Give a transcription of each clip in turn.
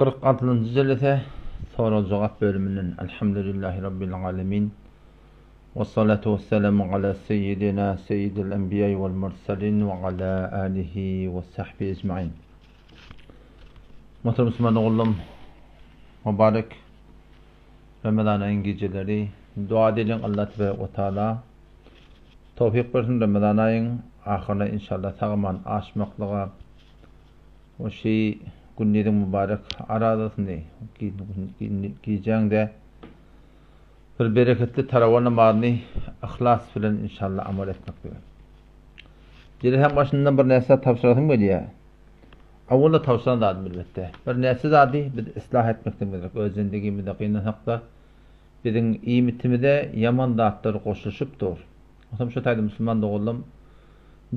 46-njy jelese sorag-jogap bölüminden Elhamdülillahi Rabbil alemin we salatu we selamu ala seyyidina seyyidil enbiýa wal mursalin we ala alihi we sahbihi ecmain. Muhterem Müslüman ogullum, mübarek Ramazan ayın geceleri dua edeliň Allah tebarek we taala towfik bersin Ramazan ayın ahyryna inşallah sag-aman aşmaklyga O şi gündiziň mübarek arazasyny gijäňde bir bereketli tarawa namazyny yhlas bilen inşallah amal etmeklige. Jelesäň başyndan bir näçe tabşyrasym gelýär. Awwala tabşyran zadym elbetde. Bir näçe zady biz yslah etmekden gerek. Öz zendigimizde gynansak-da biziň iýmitimize ýaman zatlar goşulyşyp dur. Onsoň şu taýda musulman doganlarym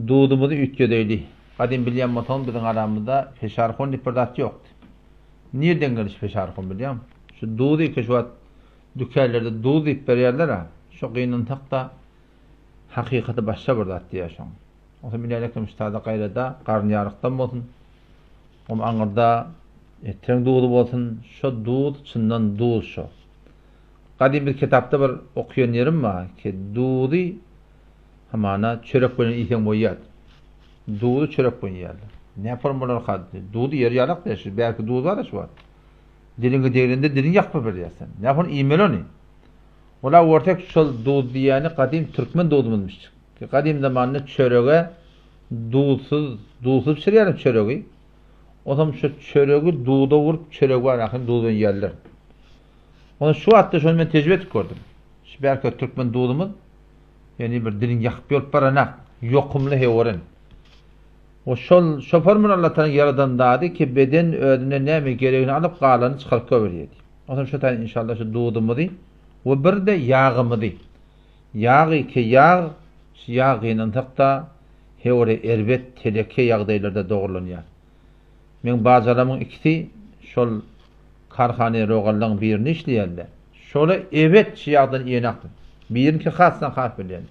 Duzumyzy üýtgedeýli. Gadym bilýän bolsaňyz biziň aramyzda feşarhon diýip bir zat ýokdy. Nirden geldi şu feşarhon bilýäňmi? Şu duzy ki şu wagt dükänlerde duz diýip berýärler-ä. Şo gynansak-da hakykaty başga bir zat diýýär şoň. Onsoň bilýän şu taýda gaýrada garynýarykdan bolsun, oň aňyrda etreň duzy bolsun, şo duz çyndan duz şo. Gadym bir kitapda bir okuýan ýerim bar ki duzy Hamana çörek bilen iýseň bolýar. Duzy çörek bilen iýýärler. Näme formalar ka? Duzy ýer ýalak diýýär. Şu bärki duz bar şu wagt. Diliňe degrende diliň ýakyp berýär sen. Näme ony iýmeli ony? Ola ortak şol duz diýýäni gadym türkmen duzumyzmyş. Gadym zamanda çörege duzsuz, duzsuz bişirýärler çöregi. Onsoň şu çöregi duza urup çöregi bar ahym duz bilen iýýärler. Ony şu wagtda şony men tejribe edip gördüm. Şu bärki türkmen duzumyz Ýöne bir diliň ýakyp ýolup baranak, ýokumly heworen. O şol şoför mun Allatanyň ýaradan zady ki beden özüne näme geregini alyp galanyny çykaryp goýberýär diýip. Onsoň şo taýdan inşallah şu duzumyzy we birde ýagymyzy. Ýagy ki ýag, şu ýag gynansakda hewore erbet teleke ýagdaýlarda dogrulanýar. Meň bajalamyň ikisi şol Karhany rogallaň birini işleýände, şola ebet şu ýagdan iýenakdym. Birinki hasdan has bilýän.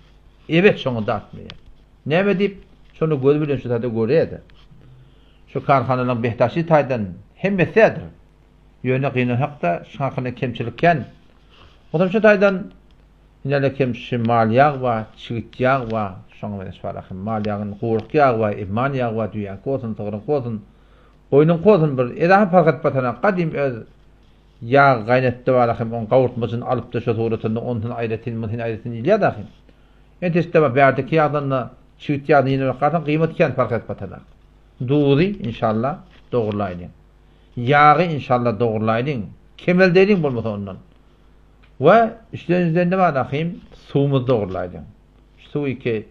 Ebet şoňa datmaýar. Näme diýip, şony gözi bilen şu taýda görýär-de. Şu karhanalaň behdaşy taýdan hemmesi-dädir. Ýöne gynansak-da, şuň hakynda kemçilik kän. Onsoň şu taýdan inäle kem şu mal ýag bar, çigit ýag bar, şoňa meňzeş bar ahym. Mal ýagyny guwruk ýagy bar, imman ýagy bar, düýäňki bolsun, sygryňky bolsun. Goýnuň kozuny bir edaha parh edip batana gadym öz ýag gaýnatdy bar ahym oň gawurtmajyny alypdy şo suratynda onsuny aýratyn munsyny aýratyn diýilýärdi ahym. Entejik daba bärdeki ýagdan-da çigit ýagyny ýene bir garsaň gyýmat kän parh edip batanak. Duzy inşalla dogurlaýlyň. Ýagy inşalla dogurlaýlyň. Kemeldeýliň bolmasa ondan. We üçlenjiden ne bar ahym suwumyzy dogurlaýlyň. Şu suwy ki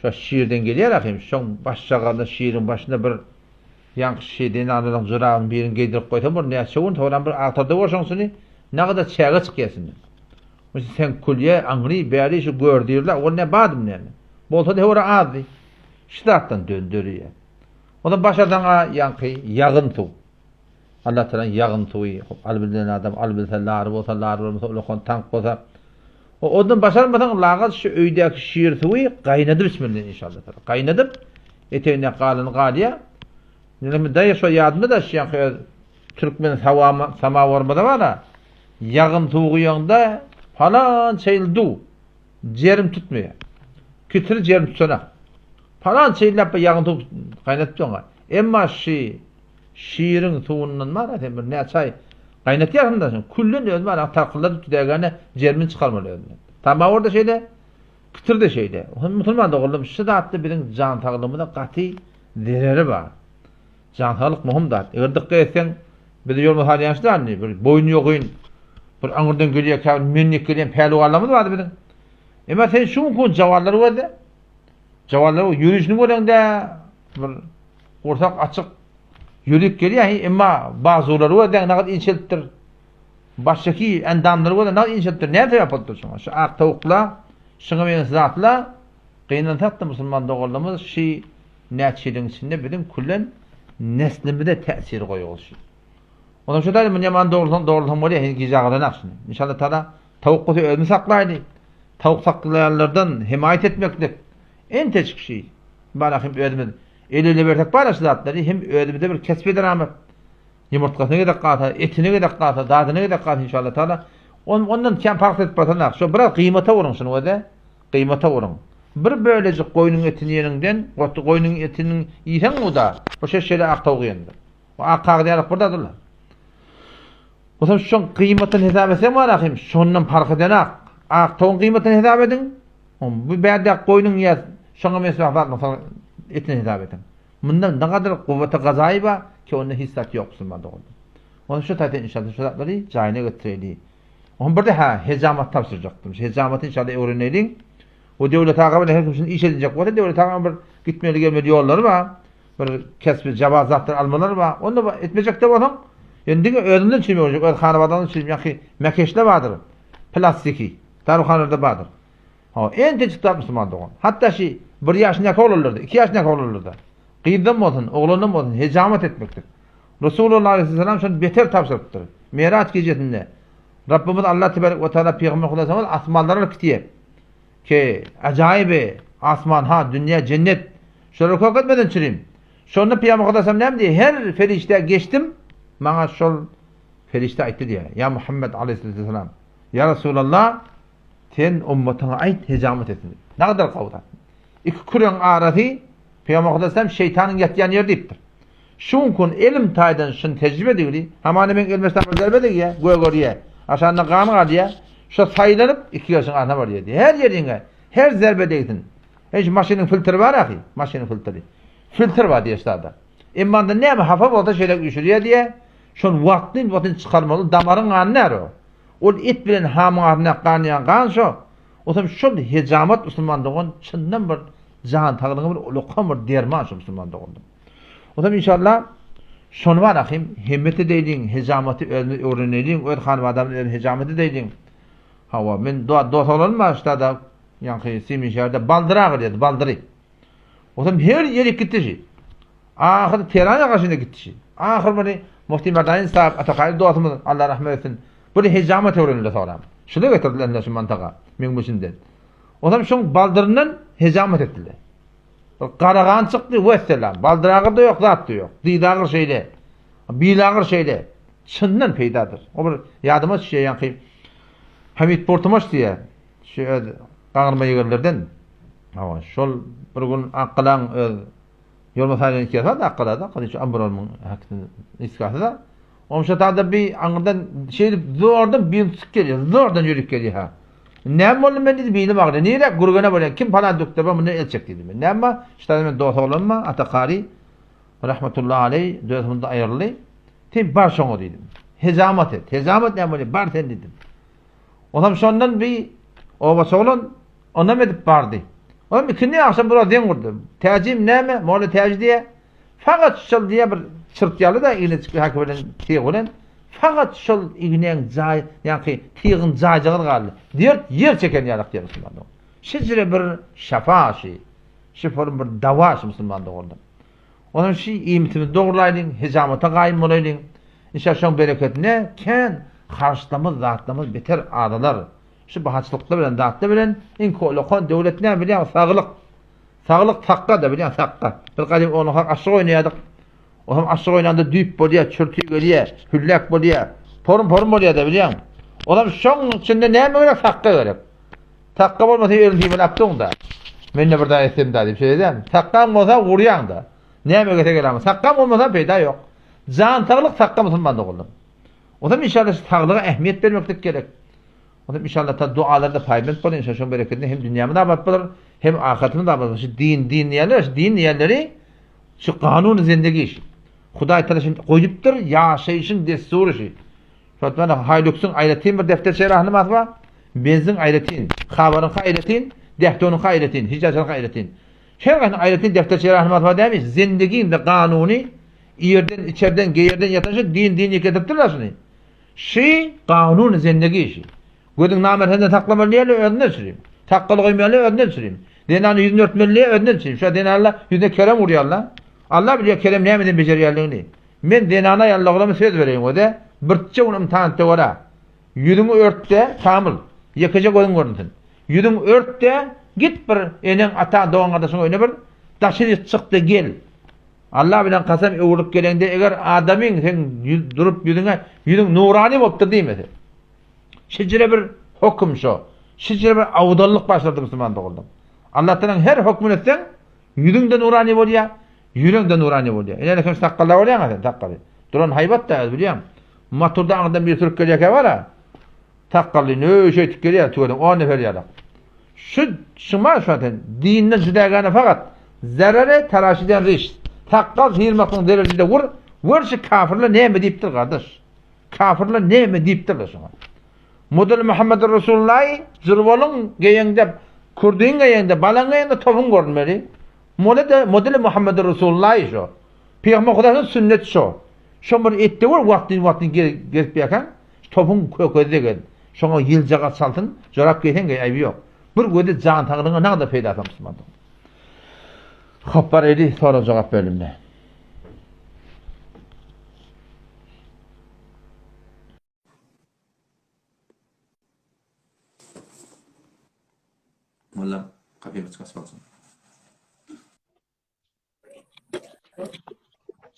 şo şirden gelýär ahym şoň başjagazyna şiriň başyna bir Ýaňky şi zenanlaryň jorabyny birini geýdirip goýsam bor, näçe gün soňram bir agtarda bor şoňsuny, nagada çäge çykýar içinden. Muny sen külýe, aňry, bäri şu gör diýirler, ol ne badym näme. Bolsa-da höwre azdy. Şu zatdan dönderýär. Ondan başarsaň-a ýaňky ýagyn suw. Allah Taala ýagyn suwy, hop al bilýän adam al bilse lary bolsa, lary bolmasa ulakan tank bolsa. O ondan başarmasaň lagal şu öýdäki şir suwy gaýnadyp içmeli inşallah. Gaýnadyp Eteginde galany galýa. Indi daýy şo ýadymda da şu ýaňky öz türkmen sawama samawarymyzda bar-a. Ýagyn suw guýaňda palança ýyl duw jerim tutmaýar. Kitiri jerim tutanak. Palança ýyllap bir ýagyn suw gaýnatyp durňa. Emma şi şiriň suwundan bar-a sen bir näçe aý gaýnatýarsyň da şuny küllen özi bar-a tarkyldadyp tüdägäne jerimini çykarmaly özünden. Samawarda şeýle Pitir-de şeýle. Musulman doganlarym, şu zatda biziň jan saglygymyza gaty zereri bar. Jan saglyk möhüm zat. Eger dykgat etseň, bizi ýolma salýan şu zat, bir boýun ýogyn, bir aňyrdan gelýär, käbir menlik gelýän pälwanlarymyz bardy biziň. Emma sen şu günki jawanlary görde, jawanlaryň ýörişini göreňde bir gursak açyk ýörüp gelýär, emma bazulary görseň nagt inçelipdir. Başdaki endamlary bolsa nagt inçelipdir. Näme sebäp bolupdyr şoňa? Şu ak towukla, şuňa meňzeş zatla gynansak-da musulman doganlarymyz şi näçe ýylyň içinde biziň külen neslimize täsir goýup şi. Ondan şu taýda muny ýaman dogrusaň dogrusaň bolýar, heniz gijä galanak şuny. Inşallah taala towuk bolsa özüni saklaýly. Towuk saklaýanlardan hemaýat etmeklik entejik şi. Bana hem özümiz el ele bersek bar şu zatlary hem özümize bir kesbi deramet. Ýumurtgasyna gezek galsa, etine gezek galsa, dadyna gezek galsa inşallah taala on, ondan kän parh edip basanak. Şo biraz gyýmata uruň şuny öde. Gyýmata uruň. Bir bölejik goýnuň etini ýeniňden, goty goýnuň etiniň iýseň uda, bu şeş şeýle ak towuk ýendir. Bu ak kagyz ýalyk bir dadyr. Bolsa şoň gyýmatyny hesap etseň bar ahim, şondan parh edenak. Ak towuň gyýmatyny hesap ediň. Bu bärdäk goýnuň ýa şoňa mesbah zatnyň etini hesap ediň. Mundan ne gadar kuwweti gazaýy bar ki onda hiç zat ýok musulman doganlar. Onda şu taýdan inşallah şu zatlary jaýyna getireli. Onda bir de ha hejamat tabşyrjakdym. Şu hejamaty inşallah öwreneliň. O Döwlet aga bilen her kim şunu iş edinjek bolsa Döwlet aga bir gitmeli gelmeli ýollary bar. Bir kesbi jawaz zatlar almalary bar. Onda etmejek de bolsaň, ýöne diňe özünden çüým öwrenjek, öz hanabadandan çüým ýa-ki mekeşle bardyr. Plastiki. Daruhanalarda bardyr. Ha, ente çyktap musulman dogan. Hatda şi bir ýaşyndaky oglanlarda, iki ýaşyndaky oglanlarda gyzdan bolsun, oglandan bolsun hejamat etmekdir. Resulullah aleyhisselam şony beter tabşyrypdyr. Miraç gecesinde Rabbimiz Allah tebarek we taala Peygamber Hudaýsamyz asmanlara alyp gitýär. Ki ajaýyby asman ha dünýä cennet. Şolary kök etmeden çürim. Şonda Peygamber Hudaýsam näme diýýär? Her ferişde geçdim, maňa şol ferişde aýtdy diýýär. Ýa Muhammed aleyhisselam. Ýa Resulallah Sen ummatyňa aýt, hejamat etsin diýip. Nagadar gowy zat. Iki küreň arasy Pygamber Aleyhisselam şeýtanyň ýatýan ýeri diýipdir. Şu gün elim taýdan şuny tejribe digli, hamana meň elime şta bir zerbe degýär, gögerýär. Aşagynda gan galýar. Şo saýlanyp iki gerşiň arasyna barýar diýýär. Her ýeriňe, her zerbe degsin. Hiç maşynyň filtri bar ahy, maşynyň filtri. Filtr bar diýýär ştada. Emma onda näme hapa bolsa şeýle üýşürýär diýýär. Şony wagtly-wagtly çykarmaly, damaryň gany näre o? Ol et bilen hamyň arasynda ganýan gan şo. Otam şol hejamat musulman dogan çyndan bir jan saglygyňa bir ulakan bir derman şo musulman doganlar. Otam inşallah şony bar ahim hemmet edeýliň hejamaty özümiz öwreneliň öz hanabadamyz özümiz hejamat edeýliň. Hawa men dos oglanym bar ştada ýaňky Simin şäherde baldyry agyrýardy baldyry. Otam her ýere gitdi şi. Ahyr Tehrana garşyna gitdi şi. Ahyr muny Mufti Merdaýyn sahip Atakaýly dostumyz Allah rahmet etsin. Bir hejamat öwrenildi soňra. Şuny getirdiler indi şu mantaga Meňmişinden. Onam şoň baldyryndan hejamat etdiler. Bir gara gan çykdy, wesselam. Baldyr agyr da ýok, zat da ýok. Dyz agyr şeýle. Bil agyr şeýle. Çyndan peýdadyr. O bir ýadyma düşýär ýaňky Hamid Portumaş diýýär. Şu öz gaňyrma ýegenlerden. Hawa, şol bir gün Akgalaň öz Ýolma saýlan iki ýasa da Akgalada, Kadyç Amburalmyň hakysyn iskasy da. Omşa tada bir aňyrdan şeýdip zordan bir çyk gelýär, zordan ýörüp gelýär ha. Näme boldy men diýdi, bilim agyrdy. Nire gürgene bolýan, kim falan dükde bar, mundan el çek diýdi. Men näme bar? Ştada men dost oglanma, Atakary rahmetullahi aleý dösümde aýryldy. Sen bar şoňa diýdim. Hejamat et. Hejamat näme bolýar? Bar sen diýdim. Onam şondan bir obaçy oglan onam edip bardy. Onam ikindi agşam bular deň gurdy. Täjim näme? Molla Täji diýe. Fakat şol diýe bir çyrt ýaly da igne çykdy haki bilen tyg bilen. Fakat şol igneň jaý, ýaňky tygyň jaýjygy galdy. Dert ýer çeken ýalak diýe musulman dogan. Şijre bir şafa şi. Şifaly bir dawa şi musulman doganlar. Onuň şi iýmitimizi dogurlaýlyň, hejamata gaýym bolaýlyň. Inşallah şoň bereketine kän harçlamyz, zatlamyz beter azalar. Şu bahaçylyklar bilen, zatlar bilen iň kolakan döwlet näme bilýäňmi? Saglyk. Saglyk sakga-da bilýäň, sakga. Biz gadym oglanka aşyk oýnaýardyk. O hem aşyk oýnanda düýp bolýar, çürti gelýär, hülläk bolýar. Porum-porum bolýar-da bilýäň. Olam şoň içinde näme gerek? Sakga gerek. Sakga bolmasa elini timen atdyň-da. Men-de bir zat etsem-dä diýip şeýle edýän. Sakgaň bolsa urýaň-da. Näme gelse gelämi. Sakgaň bolmasa peýda ýok. Jan saglyk sakga musulman doganlar. Onsoň inşallah şu saglyga ähmiýet bermeklik gerek. Onsoň inşallah ta dualarda paýbent boluň inşallah şoň berekedine hem dünýämiz abat bolar, hem ahyretimiz abat bolar. Şu din, din diýenler, şu din diýenleri şu kanuny zindegi şu. Hudaý taala şuny goýupdyr, ýaşaýşyň dessury şu. Şonda Haýluksyň aýratyn bir defterçe rahnamasy bar. Benziň aýratyn, Habaryňky aýratyn, Dehtonyňky aýratyn, Hijazyňky aýratyn. Her haýsynyň aýratyn defterçe rahnamasy bar dämi? Zindigiň de kanuny ýerden, içerden, geýerden ýatan şu din din diýip getiripdirler şuny. Şi kanuny zindigi şi. Gözüň namerhenden saklamaly diýerler özünden süreyim. Sakgal goýmaly özünden süreyim. Zenany ýüzüni örtmeli diýer özünden süreyim. Şu zenanlar ýüzüne kerem urýarlar. Allah bilýär kerem nämeden bejerýärligini. Men zenana ýallaglama söz bereýin öze, birçe gün ymtahan etde görä. Ýüzüňi ört-de, kamyl, ýekeje gözüň görünsin. Ýüzüňi ört-de, git bir eneň, ataň, dogan-gardaşyň öýüne bir daşary çyk-da gel. Allah bilen kasam öwrülip geleňde eger adamyň seň ýüz durup ýüzüňe ýüzüň nurani bolupdyr diýmese. Şejere bir höküm şo. Şejere bir awdallyk başlady musulman doganlar. Allah Taalanyň her hökmüni etseň ýüzüň-de nurani bolýar, ýüregiň-de nurani bolýar. Ine sen sakgalla bolýaň sen sakgaly. Duran haýbat da bilýäň. Motorda aňyrdan bir sürüp gelýärkä bar-a. Sakgally nöşe etip gelýär tüweleme on nefer ýalak. Şu şuma şu sen dinden jüdägäne fakat zerere taraşydan riş. Sakgal syrmaklygyň zererinde vur. Gör şu kafirler näme diýipdir gardaş. Kafirler näme diýipdirler şuňa. Model Muhammed Resulullahi jurwalyň geýeňde kurdyň geýeňde balaň geýeňde topuň görünmeli. Model model Muhammed Resulullahi şu. Pygamber Hudaýyň sünnet şu. Şo bir etde gör wagtyn wagtyn gezip ýakan topuň kökezde gel. Şoňa ýyljagaz çalsyn, jorap geýseň geý aýby ýok. Bir gözi jan saglygyňa nagda peýdasy musulman. Hop bar edi sorag jogap bölümine. Molla kapyny açyk bolsun.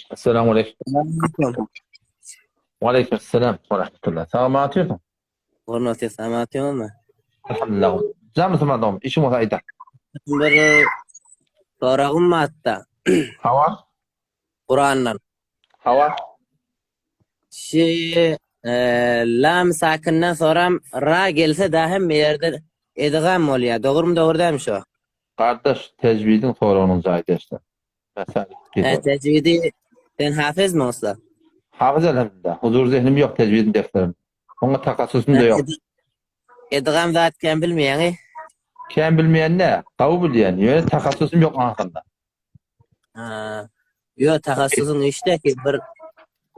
Assalamu aleykum. Wa aleykum assalam wa rahmetullah. Salam atıyorsun. Hormat salam atıyorsun. Elhamdülillah. Can musulman dogum, işiň bolsa aýda. Bir soragym bar-da. Hawa. Kurandan. Hawa. Şi lam sakinden soram ra gelse da hemme ýerde edgam bolýar. Dogrymy dogry dälmi şo? Gardaş tejwidiň soragynyň jaýy deşde. He tejwidi sen hafizmi ussa? Hafiz elhamdülillah. Huzur zehnim ýok tejwidiň derslerim. Oňa takassusym da ýok. Edgam zat kän bilmeýäňi? Kän bilmeýän nä? Gawy bilýän. Ýöne takassusym ýok oň hakynda. Ha. Ýo tahassusyň işdäki bir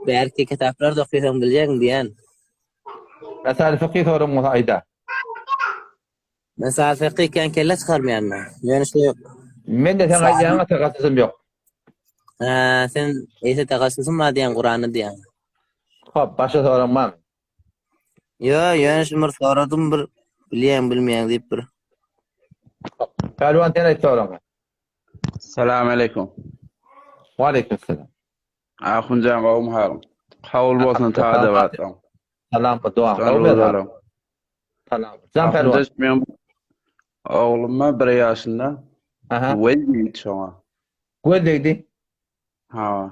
bärki kitaplarda okasaň biljegiň diýen. Mesail fykhy soragyň bolsa aýda. Mesail fykhy kän kelle çykarmaýan men. Ýöne şu Men de seň aýdýanyňa tahassusym ýok. Ha, sen eýse tahassusyň bar diýen Kurany diýen. Hop, başga soragyň barmy? Ýo, ýöne şu bir soradym bir bilýäň bilmeýäň diýip bir. Pälwan sen aýt soragyňy. Salam aleýkum. Wa aleýkum salam. Ahunjan gowmy halyň? Kabul bolsun taze batlaň. Salam bu dogan. Gowmy halyň? Salam. Jan Pälwan. Men oglum bar bir ýaşynda. Aha. Göz degdi şoňa. Göz degdi? Ha.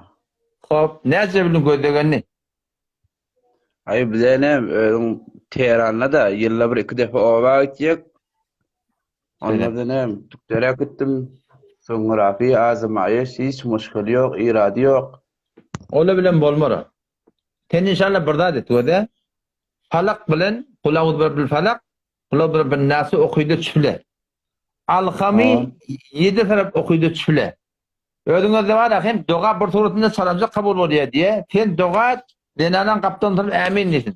Hop, näce bildiň göz degenini? Aý bize ne özüň Teheranda-da ýylda bir iki defa oba gitjek. Ondan ne Türklere gitdim. Soňraky azamaýyş hiç muşkil ýok, irady ýok. Ola bilen bolmara. Sen inşallah bir zat et göze. Falak bilen Kul bil falak, Kul bin nasy okyda çüfle. Alhamy ýedi tarap okyda çüfle. Özüňizde bar hem doga bir suratynda çalamjak kabul bolýar diýe. Sen doga et, zenanaň gapdalynda turup ämin diýsin.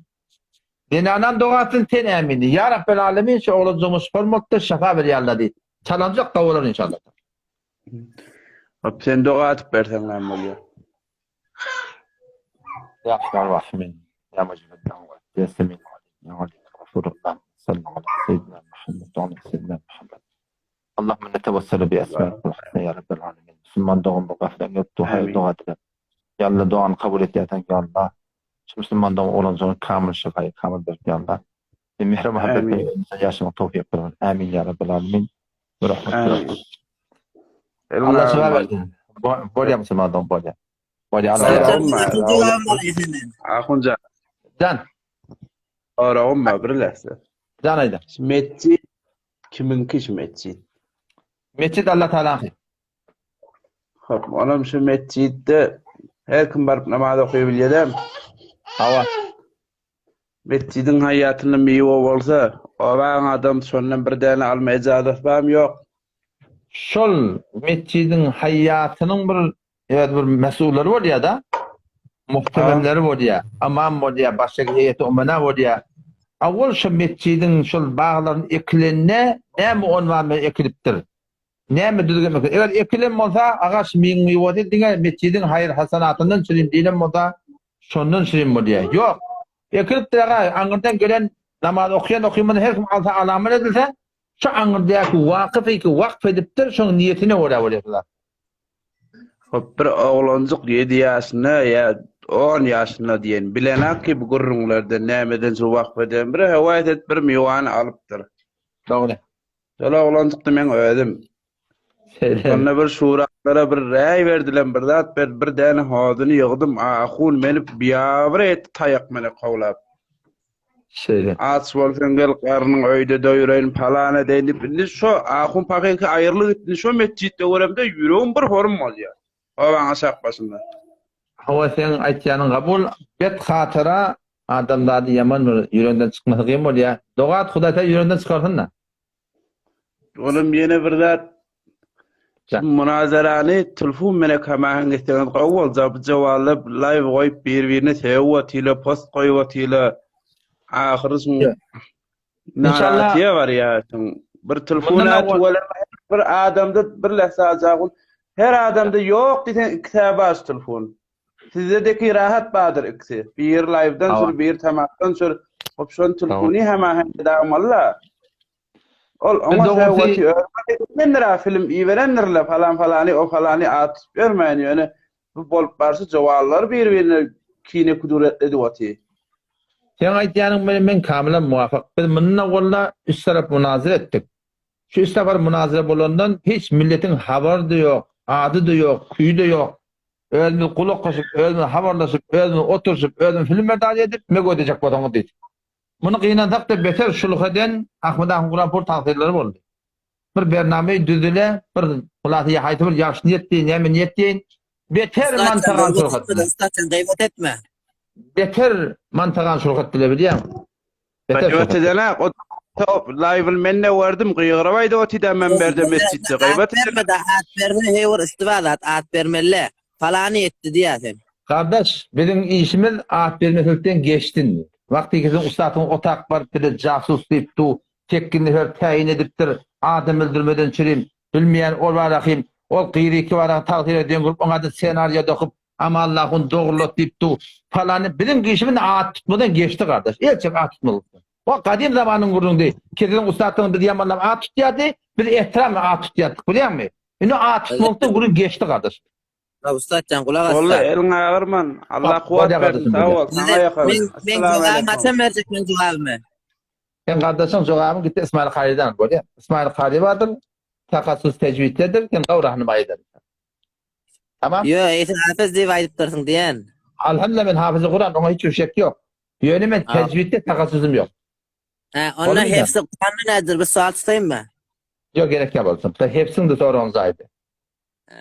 Zenanaň doga etsin, sen ämin diý. Ýa Rabbel Alemin şu oglanjygyma şypa bolupdyr, şypa ber ýa Allah diý. Çalamjak da bolar inşallah. Hop sen doga atyp berseň näme bolýar? Ýa Rahman Rahimin, Ýa Mujibed Da'wat, Ýa Semil Alim, Ýa Alim Gafurullah, Sallallahu ala Seýidina Muhammed wa ala Seýidina Muhammed. Allahümme netewesselu bi esmaikal husna ya Rabbel alemin. Musulman dogan bu gaflen gelip du haýyr doga dilep. Ya Allah dogany kabul etýärsen ya Allah. Şu musulman dogan oglanjygyna kamyl şyfaýy kamyl berip ya Allah. Sen mehre muhabbet bilen ýaşamak towfyk ber. Amin ya Rabbel alemin. Bi rahmetik. Allah şyfa bersin. Bolýar musulman dogan bolýar. Bolýar Allah. Ahunjan. Jan. Soragym bar bir lähze. Jan aýda. Metjit Kimiňki şu metjit? Metjit Allah Taalaňky. Hop, onam şu metjitde her kim baryp namaz okaý bilýär-dä. Hawa. Metjidiň haýýatynda miwe bolsa, obaň adamsy şondan bir däne alma ejazasy barmy ýok? Şol metjidiň haýýatynyň bir Öz bir mesullary bolýar-da. Muhtememleri bolýar, ymam bolýar, başga heýeti umena bolýar. Awwal şo metjidiň şol baglaryny ekilende näme onban bilen ekilipdir? Näme düzgün ekilen? Eger ekilen bolsa, agaç miwesi diňe metjidiň haýyr-hasanatyndan çürim diýlen bolsa, şondan çürim bolýar. Ýok. Ekilipdir aga, aňyrdan gelen namaz okaýan okymany her kim alsa alaman edilse, şo aňyrdaky wakyfy ki wakf edipdir, şoň niýetine görä bolýar şu zat. Hop bir oglanjyk ýedi ýaşynda ýa on ýaşynda diýen bilenak ki bu gürrüňlerden nämeden şu wakf eden bir höwes edip bir miwany alypdyr. Dogry. Şol oglanjykdy meň özüm. Şeýle. Onda bir şuraklara bir räý berdiler, bir zat berdi, bir däne hozuny ýygdym, ahun meni biabyr etdi taýak meni kowlap. Şeýle. Aç bolsaň gel garnyň öýde doýuraýyn palan edeýin diýip indi şo ahun pahyr aýrylyp gitdi şo metjitde göremde ýüregim bir horum bolýar. Obaň aşak başynda. Hawa seň aýtýanyň gabul bet hatyra adamzady ýaman bir ýüreginden çykmasy kyn bolýa. Doga et Hudaý seni ýüreginden çykarsyn-da. Olam ýene bir zat şu munazarany telefon menen kamahyň etseňiz gowy boljak bu jowalla live goýup bir birine sögüp otyla post goýup otyla ahyry şuň naratyýa barýa şuň bir telefon bir adamda bir lehza jagun her adamda ýok diýseň ikisä bar şu telefon Sizdedeki rahat bardyr ikisi. Biri live'dan sür, biri tamakdan sür. Hop şon telefony hemaheň edagmaly-la. Ol oňa söhbeti örmändir-ä film iberendir-le falan falany o falany at tutup ýörmän ýöne bu bolup barşy jowallar bir-birine kine kuduret edip otyr. Seň aýtýanyň bilen men kamylam muwafyk. Biz mundan owal-da üç tarap munazyr etdik. Şu üç sapar munazyra bolandan hiç milletiň habary-da ýok, ady-da ýok, küýi-de ýok. Özümiz gulak goşup, özümiz habarlaşyp, özümiz oturyşyp, özümiz film berdar edip, me gödejek bolsaňyz diýdik. Muny gynansak-da beter şulh eden Ahmet ahun Guranpur tagsyrlary boldy. Bir bername düzüle, bir hulasy ýa haýsy bir ýagşy niýet diýin, näme niýet diýin, beter mantagan şulh etdiler. Ussat sen gyýbat etme. Beter mantagan şulh etdiler bilýäňmi? Gyýbat edenak, o top live-ny men-de gördüm, gygyryp aýdyp otydam men berde mesjitde, gyýbat At berme da, at berme, heý bir üsti bar zat, at bermeli. Palany etdi diýýä sen. Gardaş, biziň işimiz at bermeklikden geçdi indi. Wagty siziň ussatyňyz otap baryp bize jasus diýip du, tekgin nefer täýin edipdir, adam öldürmeden çürim, bilmeýän ol barahym, ol gyzy barah tagsyra deň gurup oňa-da ssenariýa dokup, Amallahun dogrulat diýip du, palany, biziň işimiz at tutmadan geçdi gardaş, el çek at tutmalykdan. O gadym zamanyň gürrüňdi, ki siziň ussatyňyz bizi ýamanlap at tutýardy, biz ehtiram bilen at tutýardyk, bilýäňmi? Indi at tutmalykdan gürrüň geçdi gardaş. Bak ussatjan gulak Boldy, asda. eliň agyrman. Allah Bak, kuwwat bolýar bersin, gardaşym, sag bolýar. bol, saňa ýakaryn. Men men Assalamu jogabymy aleýkum. haçan berjek men jogabymy? Sen gardaşyň jogabyny gitdi Ismail Karydan al, bolýar. Ismail Kary bardyr, takassus tejwiddedir, sen gawy rahnumaý eder. Tamam. Ýo, eýse hafyz diýip aýdypdyrsyň diýen. Alhamdulillah men hafyzy Kuran, oňa hiç bir şek ýok. Ýöne men tejwidde takassusym ýok. Hä, onda hepsi Kurandan nädir? Bir sual tutaýynmy? Ýok, gerek ýok bolsun. Hepsiň de soragyny zaýdy.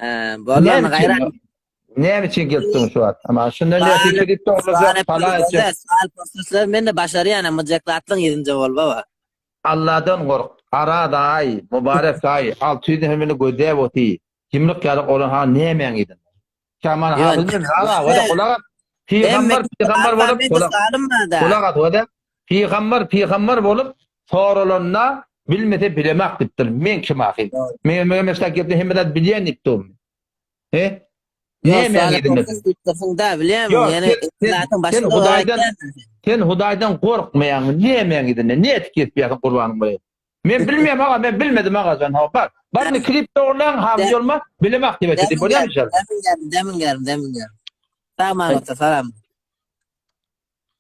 Hä, boldy onda gaýrat. Näme üçin gelipdiň şu wagt? Ama şundan näme diýip dogrulajak, pala etjek. Sual porsuslar men de başarýan, myjak zatlaryň ýüzünde bol baba. Alladan gork. Araz aý, mübarek aý, 600 nefer meni gözläp oty. Ýumruk ýaly olan ha nämäň yzynda? Şaman hafyz men aga, wada gulak as. Pygamber pygamber bolup gulak gulak as wada. Pygamber pygamber bolup soralanda bilmese bilemak diýipdir. Men kim ahy? Men men meşlak gepde hemme zat bilýän diýip durmy? He? Näme diýdim? Da bilýän, ýöne sen Hudaýdan sen Hudaýdan gorkmaýaňmy? Näme diýdim? Ne etip gezip gurbanyň bolaýyn? Men bilmeýän aga, men bilmedim aga jan. Ha, bar. Bar indi klip dogrulan, hafız olma, bilemek diýip etdi. Bolýarmy inşallah? Demin geldim, demin geldim, demin geldim. Tamam, ata, salam.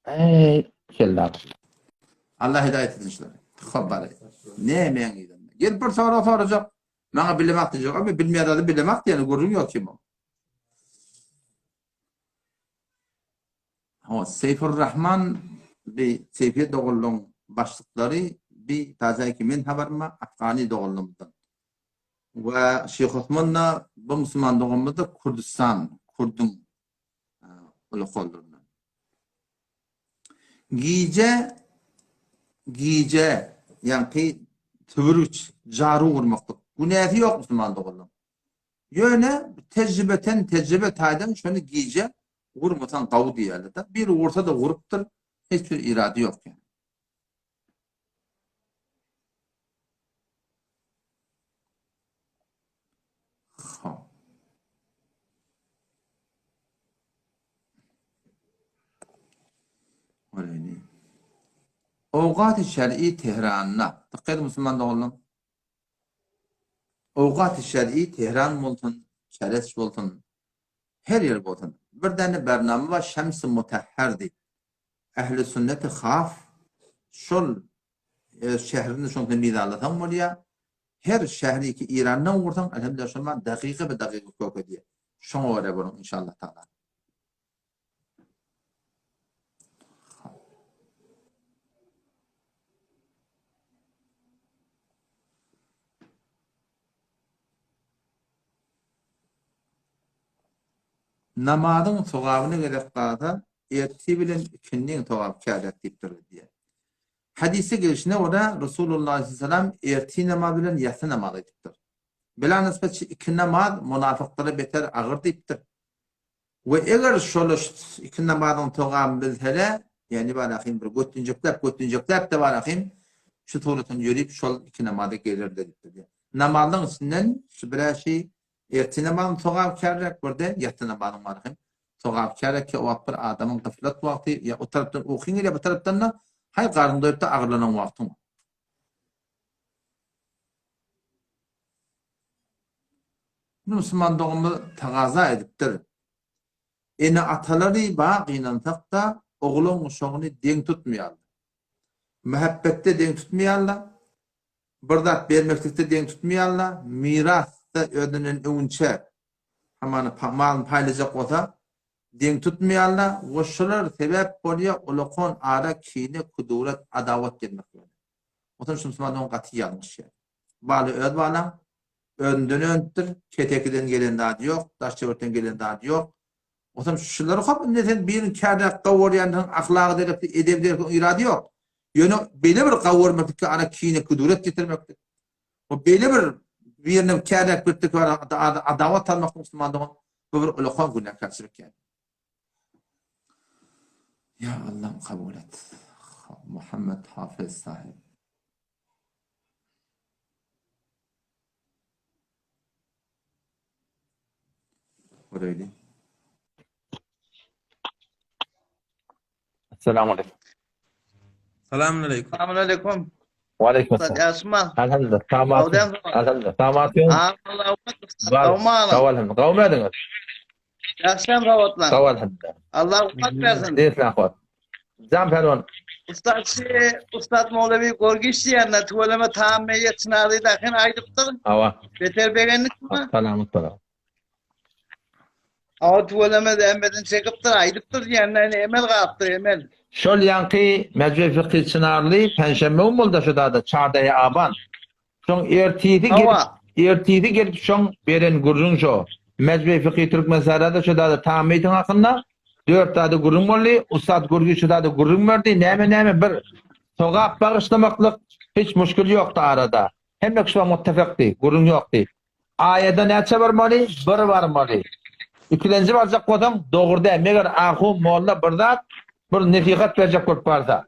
Ey, kella. Allah hidayet etsin şuları. Hop bari. Ne men gidin. Gel bir soru soracak. Maňa bilemek diýjek. Ama bilmeýän zady bilemek diýeni gürrüň ýok kim o. Hawa, Seýfurrahman bi Seýfiýe doganlygyň başlyklary bi tajaýki men habarym bar, Afgany doganlygymyzdan. We Şyh Osman-da bu musulman doganymyz-da Kürdüstan, kürdüň ulakallaryndan. Gije, gije, ýaňky töwirgiç, jaru gurmaklyk. Günäsi ýok musulman doganlaryň. Ýöne tejribeten, tejribe taýdan şony gije gurmasaň gawy diýýärler-de. Biri gursa-da gurupdyr, hiç bir irady ýok ýaly. Hop. Göreýin. Owgaty şer'i Tehranda. Dykgat edin musulman doganlar. Owgaty şer'i Tehran bolsun, Şereç bolsun. Her ýer bolsun. Bir däne bernama bar Şems-i Mutahhar diýip. Ähli sünneti has şol öz şährinde şoň sen mizanlasaň bolýar. Her şähri ki Irandan gursaň elhamdülillah şol man dakyka be dakyka kök edýär. Şoňa görä boluň inşallah taala. Namazyň sogabyna gezek galsa, ertir bilen ikindiň sogaby kärek diýipdir diýýär. Hadysda gelşine görä, Resulullah aleyhisselam ertir namazy bilen ýassy namazy aýdypdyr. Bela nisbetçi iki namaz munafyklara beter agyr diýipdir. We eger şol iki namazyň sogabyny bilsele, ýagny barahym bir götünjekläp götünjekläp-de barahym şu suratdan ýörüp şol iki namaza gelerdi diýipdir. Namazyň içinden şu biräşi Ertir namazyň sogaby kärräk bir-de, ýassy namazyň bar hem sogaby kärräk ki, o wagt bir adamyň gyflat wagty, ýa o tarapdan ukyň gelýär, bu tarapdan-da haý garnyň doýup-da agyrlanan wagtyň. Muny musulman doganymyz tagaza edipdir. Ene-atalary ba gynansak-da, oglan-uşagyny deň tutmaýarlar. Mähebbetde deň tutmaýarlar. Bir zat bermeklikde deň tutmaýarlar, mirasda özünden öňünçä hamana malyny paýlajak bolsa, deň tutmaýarlar we şular sebäp bolýar ulakon ara kine, kudurat, adawat gelmekligine. Oturyş musulman dogan gaty ýalňyşýar. Bala öz balaň, özünden önüpdir, ketekiden gelen zady ýok, daş-töwerekden gelen zady ýok. Otam şulary hop indi sen birini kärräk gowurýansyň, ahlagy derekli, edebi derekli oň irady ýok. Ýöne beýle bir gowurmaklyk ara kine kuduret getirmeklik. Bu beýle bir birine kärräk birtik adawat salmak musulman dogan bu bir ulakan günäkärçilik ýaly. Ýa Allam kabul et. Muhammed Hafez sahib. Göreýli. Assalamu aleykum. Salam aleykum. Salam aleykum. Wa aleykum assalam. Ýaşma. Elhamdülillah. Samat. Elhamdülillah. Samat. Allah. Sağ elhamdülillah. Gawmy ediňiz? Ýagşam gawatlan. Sağ elhamdülillah. Allah kuwwat bersin. Desna kuwwat. Jam pälwan. Ussat şi, Ussat Mowlewi Gorgiş diýende tüweleme tam meýet çynary dahin aýdypdyr. Hawa. Beter begendik mi? Salamat bol. Hawa tüweleme zähmetini çekipdir, aýdypdyr diýende indi emel galypdyr, emel. Şol ýaňky Mejwe Fykhy Çynarly penşenbe gün boldy şu dada çardaýy aban. Şoň ertisi gelip, ertisi gelip şoň beren gürrüň şo. Mejmei Fykhy Türkmensährada şo zada Tamytyň hakynda dört zada gürrüň boldy. Ussat Gürgi şo zada gürrüň berdi. Näme näme bir sogap bagyşlamaklyk hiç muşkil ýokdy arada. Hemme kişi muttefekdi, gürrüň ýokdy. Aýada näçe barmaly? Bir barmaly. Ikilenji barjak bolsaň dogry däl. Meger ahun, molla bir zat, bir nesihat berjek bolup barsa.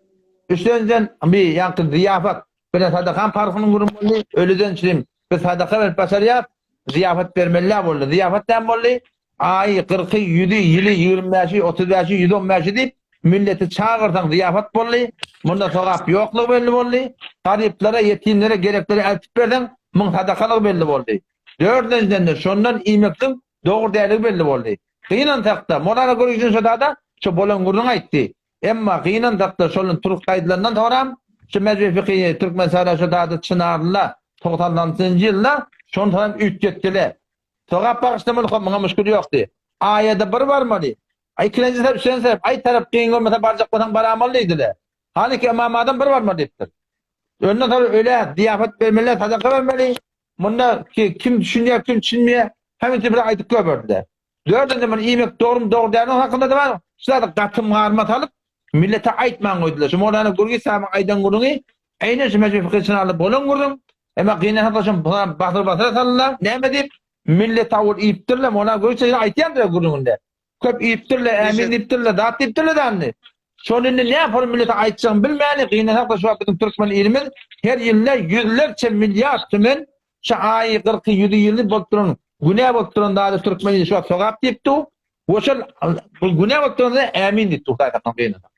Üçlenjiden bi ýaňky zyýafat Bire sadakaň parhynyň gürrüň boldy, ölüden çilim. Biz sadaka berip başarýas, zyýafat bermeli-dä boldy. Zyýafat näme boldy? Aýy, kyrky, ýüzi, ýyly, 20 bäşi, 30 bäşi, 110 bäşi diýip, milleti çagyrsaň zyýafat boldy. Munda sogap ýoklugy belli boldy. Garyplara, ýetimlere gerekleri eltip berseň, muň sadakalygy belli boldy. Dördünjiden-de şondan iýmekligiň dogry dälligi belli boldy. Gynansak-da, Molana Görgüjiniň şo zada şo bolan gürrüňi aýtdy. Emma gynansakda şol türk aýdylandan soňram şu Mejlis Fikihi Türkmenistana şu zady Çynarlyda 96-njy ýylda şony soňam üýtgetdiler. Sogap bagyşlamaly hop muňa muşkil ýokdy. Aýada bir barmaly. Ikilenji sebäp üçünji sebäp aý tarap kyn görmese barjak bolsaň baramaly diýdiler. Haliki Ymam Azam bir barmaly diýipdir. Ondan soň ölä zyýafat bermeli, sadaka bermeli. Munda ki, kim düşünýär, kim düşünmeýär, hemmesi bir aýdyp goýberdiler. Dördünji muny iýmek dogrumy dogry dälmi hakynda-da bar. Şu zady gatym-garma salyp, millete aýtman goýdular. Şu Mowlana Gürgi sahybyň aýdan gürrüňi eýnen şu Mejme Fykhy Çynarly bolan gürrüň. Emma gynansak-da şony basyr-basyra saldylar. Näme diýip? Millet awul iýipdirler. Mowlana Gürgi şeýle aýtýandyr gürrüňinde. Köp iýipdirler, ämin diýipdirler, zat diýipdirler da indi. Şony indi näme millete aýtjagyny bilmäni, gynansak-da şu wagt biziň türkmen ilimiz her ýylda ýüzlerçe milliard tümen Şu aýy, kyrky, ýüzi, ýyly bolup duran, günä bolup duran zady türkmen ili şu wagt sogap diýip dur. We şol bu günä bolup duran zada ämin diýip dur, Hudaý saklasyn gynansak.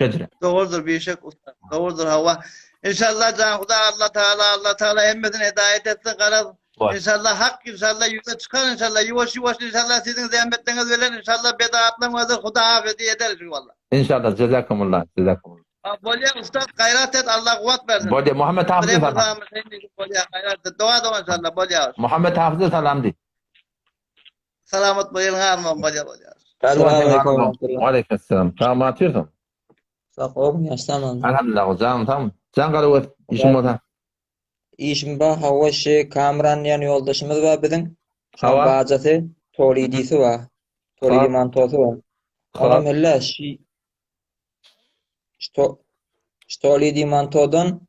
Şeýdire. Dogrudyr bişek ussa. Dogrudyr hawa. Inşallah jan Huda Allah Taala Allah Taala hemmesine hidaýet etsin garaz. Inşallah hak inşallah ýüze çykar inşallah ýuwaş ýuwaş inşallah siziň zähmetleňiz bilen inşallah bedatlaň özi Huda hafezi eder inşallah. Inşallah jezakumullah jezakumullah. Bolýa ussat gaýrat et Allah kuwwat bersin. Bolýa Muhammet Hafyza salam. Bolýa gaýrat et doga doga inşallah bolýa. Muhammet Hafyza salam diý. Salamat bol ýylyň azman bolýa bolýa. Salam Aleyküm selam. Tamam atýarsyň. Sag boluň ýaşlaman. Alhamdulillah jan tam. Jan gara işiň bolsa. Işim bar hawa şi Kamran diýen ýoldaşymyz bar biziň. Şoň bajasy Tolidisi bar. Tolidi mantosy bar. Onam helle şi şi Tolidi mantodan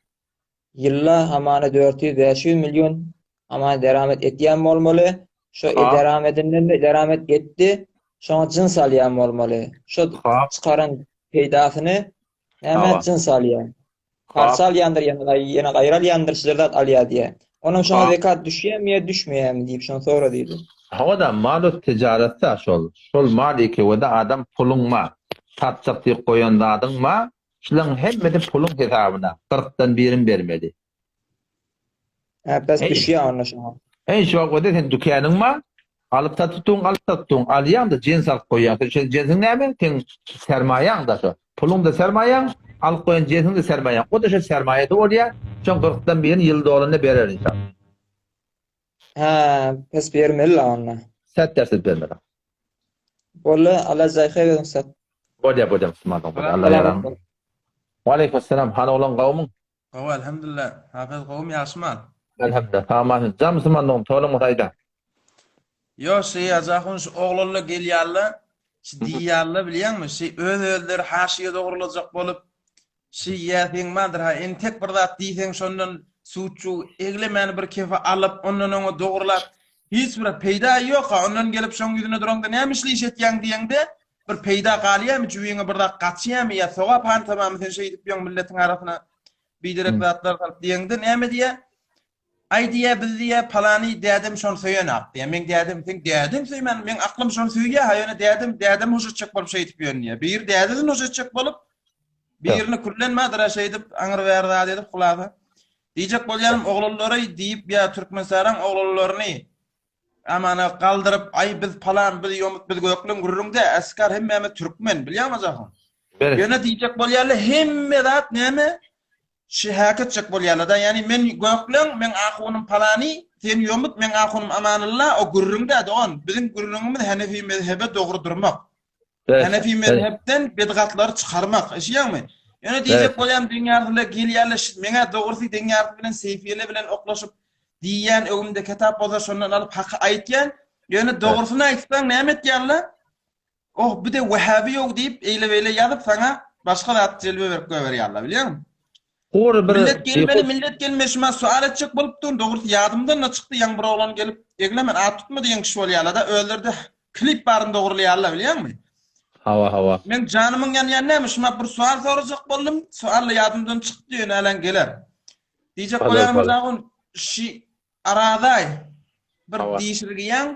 ýylda hamana 400-500 million hamana deramet etýän bolmaly. Şo deramedinden de deramet etdi. Şoňa jyns alýan bolmaly. Şo çykaran peýdasyny näme jyns alýan. Parça alýandyr ýa ýene gaýry alýandyr şiler zat alýar diýýär. Onam şoňa zekat düşýärmi ýa düşmeýärmi diýip şony sora diýdi. Hawa-da malu tijaretda şol. Şol mal ekewede adam puluň ma, satjak diýip goýan zadyň ma, şulaň hemmesi puluň hesabyna, kyrkdan birin bermeli. Hä pes düşýär onda şoňa. Heý şu wagt öde sen dükäniň bar, alyp satyp duň, alyp satyp duň, alýaň-da jens alyp goýýaň. Sen şol jensiň näme? Seň sermaýaň-da şo. Puluň-da sermaýaň, alyp goýan jensiň-de sermaýaň. O-da şo sermaýasy bolýar. Şoň kyrkdan birini ýyl dolanda berer inşallah. Hä, pes bermeli-la onda. Sat derse bermeli. Boldy, Allah jaý haýyr bersin ussat. Bolýar, bolýar musulmanlar. Allah ýaran. Waleýkim Hany oglan gowmyň? Gowy elhamdülillah. Hafez gowmy ýagşymy? Elhamdülillah. Sag bolsun. Jan musulman dogan toruň bolsa aýda. Ýo şy Ajahun şu oglanlar gelýärler şy diýýärler bilýäňmi şy öz özleri haşiýe dogrulajak bolup şy ýa seň bardyr ha entek bir zat diýseň şondan suçu eglemäni bir kefe alyp ondan oňa dogrulap hiç bir peýda ýok ha ondan gelip şoň ýüzüne duraňda näme işli iş etýäň diýeňde bir peýda galýarmy jübiňe bir zat gaçýarmy ýa sogap hantamamy sen şeýdip ýöň milletiň arasyna biderek zatlar salyp diýeňde näme diýýär aý diýýär biz diýýär palany dädem şony söýenak diýýär meň dädem seň dädeň söýmän meň aklym şony söýýär ha ýöne dädem dädem hoş etjek bolup şeýdip ýörün diýýär biri dädesini hoş etjek bolup birini küllenmädir-ä şeýdip aňry bäri zat edip hulasa diýjek bolýanym oglanlary diýip ýa türkmenistanyň oglanlaryny Amana galdyryp, aý biz palan, biz ýomut, biz gökleň gürrüňde, äskar hemmämiz türkmen, bilýäňmi Jahon? Berek. Ýöne diýjek bolýarlar, hemme zat näme? Şi häk etjek bolýarlar-da, ýagny men gökleň, meň ahunym palany, sen ýomut, meň ahunym Amanylla, o gürrüňde dogan, biziň gürrüňimiz Henefi mezhebe dogry durmak. Henefi mezhepden bidgatlary çykarmak, eşidýäňmi? Ýöne diýjek bolýan deň ýarsyna gelýärler, meňä dogrusy deň ýarysy bilen Seýfiýele bilen oklaşyp diýýän öňümde kitap bolsa şondan alyp haky aýtýan. Ýöne dogrusyny aýtsaň näme etýärler? Oh, bu de Wahhabi ýok diýip, eýle-beýle ýazyp saňa başga zat jelbe berip goýberýärler, bilýäňmi? Gury bir Millet gelmeli, millet gelmeli, şuma sual etjek bolup durun, dogrusy ýadymdan-da çykdy, ýaňy bir oglan gelip, eglemen, at tutma diýen kişi bolýarlar-da, özleri-de klip baryny dogrulaýarlar, bilýäňmi? Hawa, hawa. Meň janymyň ýanýany näme, şuma bir sual sorajak boldum, sual-da ýadymdan çykdy, ýöne hälem geler. Diýjek bolýanym Hojagun, şi Arazaý, bir dişirgiýäň,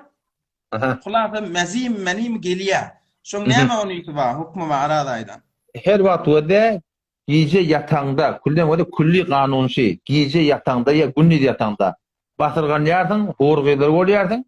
hulasa mezim, menim gelýär. Şoň näme onysy bar, hukmy bar Arazaýdan? Her wagt we-de Gije ýataňda, külden görä külli kanun şi, gije ýataňda ýa gündiz ýataňda, basyrganýarsyň, hor-gyzlar bolýarsyň,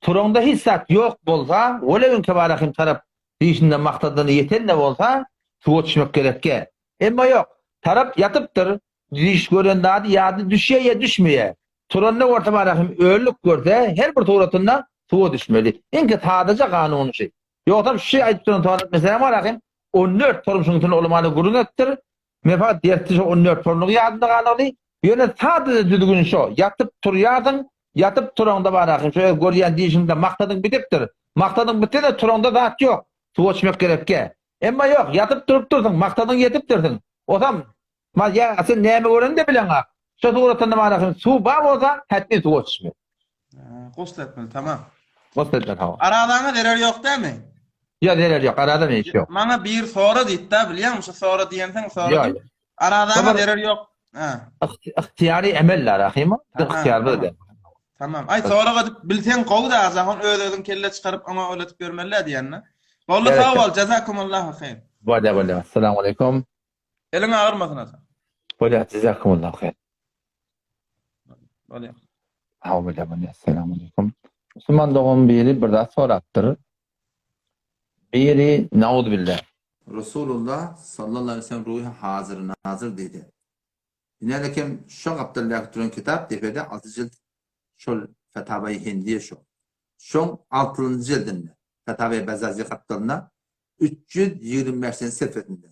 turaňda hiç zat ýok bolsa, welewin kebarahym tarap dişinde maksadyna ýeten-de bolsa, suwa düşmek gerekge. Emma ýok, tarap ýatypdyr, diş gören zady ýadyna düşýär ýa düşmeýär. Turanda görse barahym öllük görse, her bir suratynda suwa düşmeli. Iňki sadaja kanuny şi. Ýogsam şi aýdyp duran sorat meseläň bar ahym, 14 torum şuň üçin ulamada gürrüň etdir. Men fakat dersde şo 14 torumlygy ýadymda galdy. Ýöne sadaja düzgün şo, ýatyp turýarsyň, ýatyp turaňda bar ahym, şo öz görýän dişiňde maksadyň bitipdir. Maksadyň bitse-de turaňda zat ýok. Suwa içmek gerekge. Emma ýok, ýatyp turupdyrsyň, maksadyňa ýetipdirsiň. Osam, ma ýa sen näme göreniňde bileňak. Şo suratynda bar ahym, suw bar bolsa, hätmin suwa içmeli. Gusl etmeli, tamam. Gusl etmeli, hawa. Arazaňa zerer ýok dämi? Ýok, zerer ýok, araza men iş ýok. Maňa bir sora diýdi-da, bilýäňmi, şu sora diýensiň, sora diýip. Arazaňa zerer ýok. Ha. Ygtyýary emel la Rahima, biz ygtyýarymyz edýär. Tamam. Aý sorag edip bilseň gowy-da, Azahon öz-özüň kelle çykaryp oňa ol edip ýörmeli-dä diýende. Boldy sag bol, jazakumullahu haýr. Bolýar, bolýar. Assalamu aleýkum. Eliň agyrmasyn Hasan. Bolýar, jazakumullahu haýr. Bolýar. Essalamu aleýkum. Musulman dogan biri bir zat sorapdyr. Biri nauzubilla. Resulullah sallallahu aleýhi we sellem ruhy hazyr nazyr diýdi. Ine kem şo gapdaldaky duran kitap depede alty jilt şol Fetawaýy Hindiýe şo. Şoň altynjy jildinde Fetawaýy Bezaziýe gapdalynda 325-nji sefesinde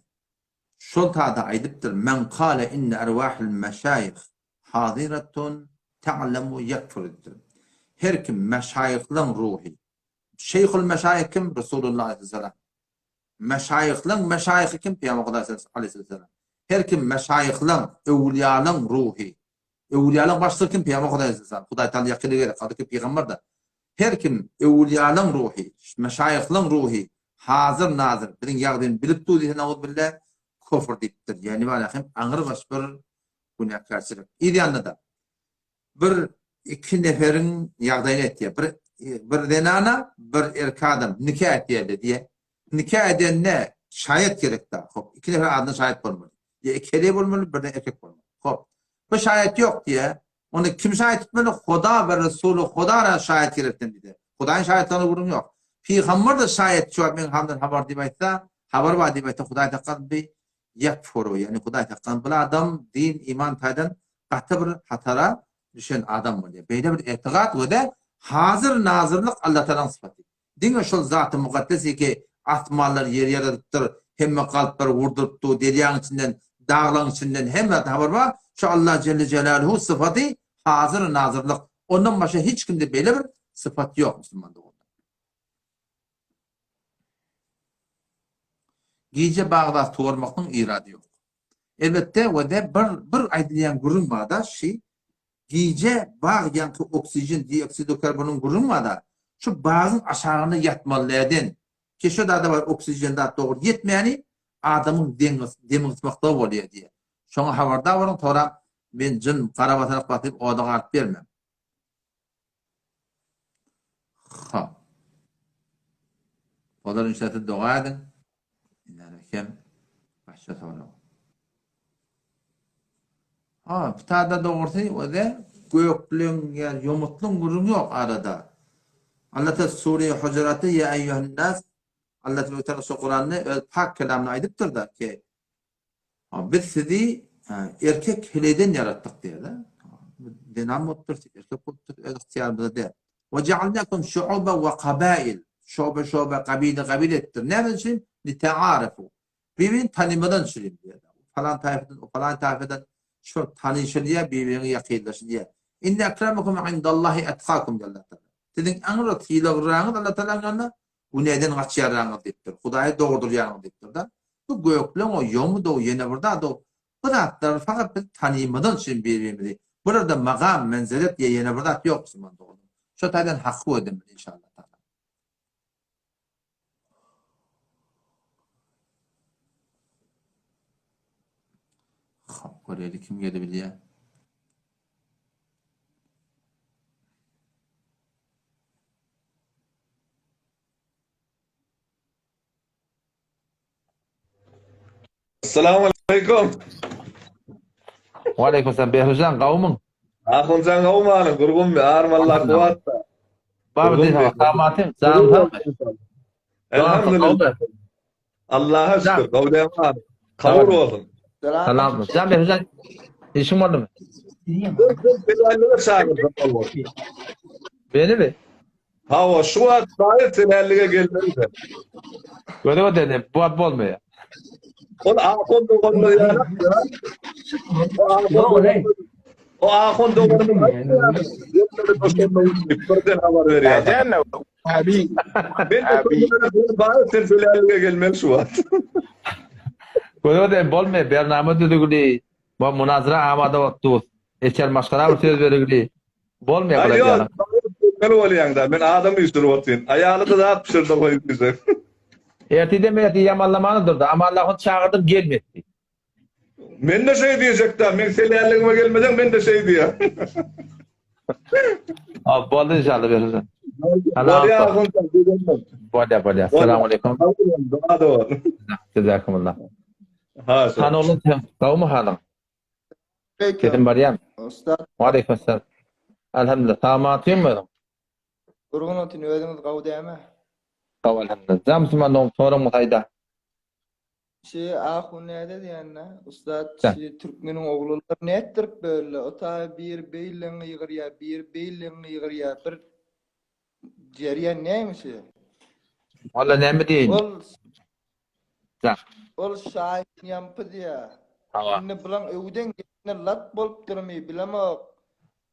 Şol tada aýdypdyr, Men kale inne erwahil meşaýyh hazyratun ta'lemu ýekfur diýipdir. Her kim meşaýyhlaň ruhy, şeýhul meşaýyh kim? Resulullah aleýhissalam. Meşaýyhlaň meşaýyhy kim? Pygamber Hudaý aleýhissalam. Her kim meşaýyhlaň, öwülýalaň ruhy, Öwülýalaň başlygy kim? Pygamber Hudaý aleýhissalam. Hudaý Taala ýakyny gerek, hakyky pygamber-de. Her kim öwülýalaň ruhy, meşaýyhlaň ruhy hazyr-nazyr, biziň ýagdaýymyzy bilip dur diýse nauzubilla, kofr diýipdir. Ýagny bala hem aňrybaş bir günäkärçilik. Yz ýanynda-da bir iki neferiň ýagdaýyny aýtýar. Bir bir zenana, bir erkek adam nika etýärler diýýär. Nika edende şaýat gerek-dä. Hop, iki nefer adyndan şaýat bolmaly. Ýa iki heleý bolmaly, birden erkek bolmaly. Hop. Bu şaýat ýok diýýär. Onda kim şaýat etmeli? Huda we Resuly Huda ra şaýat gerekden diýdi. Hudaýyň şaýatlygyna gürrüň ýok. Pygamber-de şaýat şu wagt meň hamdan habar diýip aýtsa, habar bar diýip aýtsa Hudaý saklasyn bi ýekfuru, ýagny Hudaý saklasyn bul adam din iman taýdan gaty bir hatara düşen adam bolýar. Beýle bir etigat we-de hazyr nazyrlyk Allatagalaň sypaty. Diňe şol Zaty Mukaddes ýeke asmanlary ýeri ýaradypdyr, hemme kalplary gurdurypdy, derýaň içinden, daglaň içinden hemme zatdan habary bar, şu Allah Jelle Jelaluhu sypaty hazyr-nazyrlyk, ondan başga hiç kimde beýle bir sypat ýok musulman doganlar. Gije bagda suwarmaklygyň irady ýok. Elbetde we-de bir bir aýdylýan gürrüň barda şi Gije bag ýaňky oksijen dioksido karbonyň gürrüň barda şu bagyň aşagynda ýatmaly näden ki şo zada bar oksijen zat dogry ýetmäni adamyň demi gysmaklygy bolýa diýä şoňa habardar boluň soram men jyn garabasarak basyp oda galyp bermäň. Hop. Olar inşallah siz doga ediň. Indi hem başga sorag. Ha, pitada dogrusy öze gökleň ýa ýomutlyň gürrüň ýok arada. Allah Teala sure Hujuratda ýa eýýuhan nas Allah Teala şu Kuranda öz pak kelamyny aýdypdyr da ki Biz sizi erkek heleýden ýaratdyk diýýär-de. Zenan bolupdyr, erkek bolupdyr, öz ygtyýarymyzda däl. We ja'alnakum şu'uban we kabail. Şobe-şobe, gabile-gabile etdir. Näme üçin? Lita'arafu. Bir-birini tanymadan üçin diýýär. Falan taýfadan, o falan taýfadan şol tanyşylýar, bir-birine ýakynlaşylýar. Inne akramakum indallahi etkakum diýýär Allah Taala. Siziň iň bir sylaglyragyňyz Allah Taalanyň ýanynda Günäden gaçýarlaňyz diýipdir. Hudaýy dogurdyrýaňyz diýipdir-de. Bu gökleň o, ýomudy o, ýene bir zat o. Bu zatlary fakat biz tanymazdan üçin bir-birimizi. Bularda magam, menzelet ýa ýene bir zat ýok musulman doganlar. Şo taýdan haky ödemeli inşallah taala. Hop, göreli kim gelebilýär. Assalamu aleykum. Wa aleykum salam. Behrujan gawmyň? Ahunjan gawmanyň gurgunmy? Arm Allah kuwwatda. Bar diýse, samatyň, jan sag. Elhamdülillah. Allaha şükür, gawdäm Kabul bolsun. Salam. Jan Behrujan, işiň boldumy? Selallige çagyrjak boldy. Beni mi? Hawa, şu wagt şaýat selallige gelmeli sen. Göze göze bu wagt bolmaýar. Ol ahun doganymyz ýaly. O ahun doganymyz birden habar berýär. Abi. Ben Abi. Bar sen selallige gelmeli şu wagt. Göze göze bolmaýar. Bernama düzügli. Bu munazara amada bolup dur. Eçer maşgala bir söz berigli. Bolmaýar Aý bular ýok, ýaly. gelmeli bolýaň-da. Men adam üýşürip otyryn. Aýaly-da zat bişirdi goýup diýjek. Ertidem ertir ýamanlamany durdy. Amanlahyny çagyrdym gelmedi. Men-de şeý diýjek-dä. Meň selälligime gelmeseň men-de şeý diýen. Ha, boldy inşallah bersin. Bolýar, ahunjan, gözelmen. Bolýar, bolýar. Assalamu aleýkum. Dua da bol. Jazakumullah. Ha, şo. Han oglum sen gowmy halyň? Sesim barýarmy? Ustad. Waleýkim assalam. Alhamdulillah. Sag otyrmy özüň? Gurgun otyn özüňiz gowy dämi? Gowy alhamdulillah. Jan musulman dogan soragyň bolsa aýda. Şi ahun näde diýende, ussat şi türkmeniň oglanlary nätdirip böldi? O taý biri beýle gygyrýar, biri beýle gygyrýar. Bir jerýan näme şi? Walla näme diýeýin? Ol Ol Şahin ýampy diýýär. Hawa. Indi bulaň öwden gelene lat bolupdyrmy, bilemok.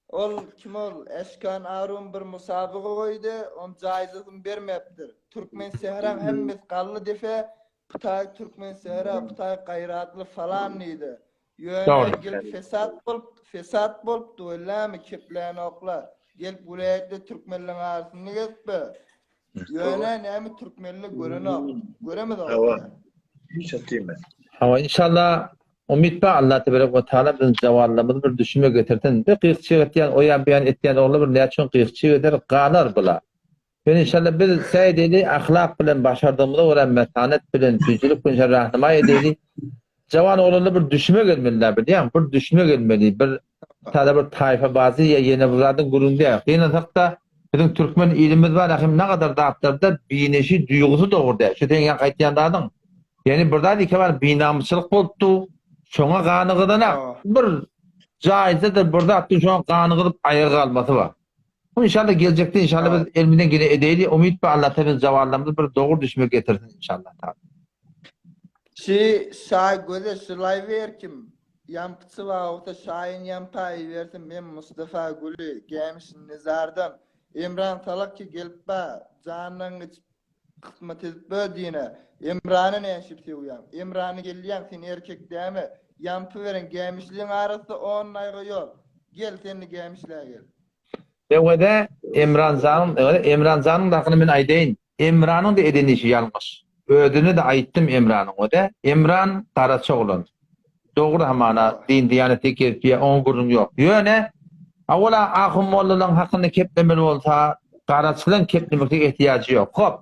Ol kim ol, Eşkan Arun bir musabyga goýdy, oň jaýzasyny bermepdir. Türkmen sähraň hemmesi gally defe, putaý türkmen sähra, putaý gaýratly falan diýdi. Ýöne Dogry. gelip fesat bolup, fesat bolupdy wellämi keplänoklar. Gelip welaýatda türkmenleň arasynda gezipbe. Ýöne näme türkmenli görenok. Göremizok. Hawa. Hiç atdymy. Hawa inşallah umyt bar Allah teberek we taala biziň jawallarymyzy bir düşünme getirsin. Bir gyýkçyk etýän o ýan bu ýan etýän oglan bir näçün gyýkçyk eder galar bula. Ýöne inşallah biz säý edeýli ahlak bilen başardygymyza görä metanet bilen süýjülik bilen inşallah rahnamaý edeýli. Jawan oglanlar bir düşünme gelmeliler bilýäň bir düşünme gelmeli bir Täze bir taýfa bazy ýa ýene bir zadyň gürrüňi däl. Gynansak-da, biziň türkmen ilimiz bar, ahim nagadar zatlarda bineşi duýgusy dogry däl. Şu seň ýaňky aýtýan zadyň. Ýagny bir zat ike bar binamysçylyk bolupdy, şoňa gany gyzanak. Bir jaýzadyr bir zatdyr şoňa gany gyzyp aýaga galmasy bar. Bu inşallah geljekde inşallah biz elimizden geleni edeýli. Umyt bar Allah taala biziň jawallarymyzy bir dogry düşme getirsin inşallah taala. Şi şaý göze şylaý ber kim ýampyçy wagta şaýyn ýampa ibersin men Mustafa Güli gämişin nizardan Emran salak ki gelip ba jandan geçip kysmat edip bö dine Emrany näşip söwýäň Emrany gelýäň sen erkek däme ýampy beren gämişliň arasy on naýga ýol gel senli gämişlä gel. Öweze Emran janyň Emran janyň hakyny men aýdaýyn. Emranyň-da eden işi ýalňyş. Özüne-de aýtdym Emranyň o-da. Emran garaçy oglan. Dogry hamana din diýanetde gezip ýör, oňa gürrüň ýok. Ýöne awala ahun mollalaryň hakynda keplemeli bolsa, garaçylaryň keplemekde ehtiýajy ýok. Hop,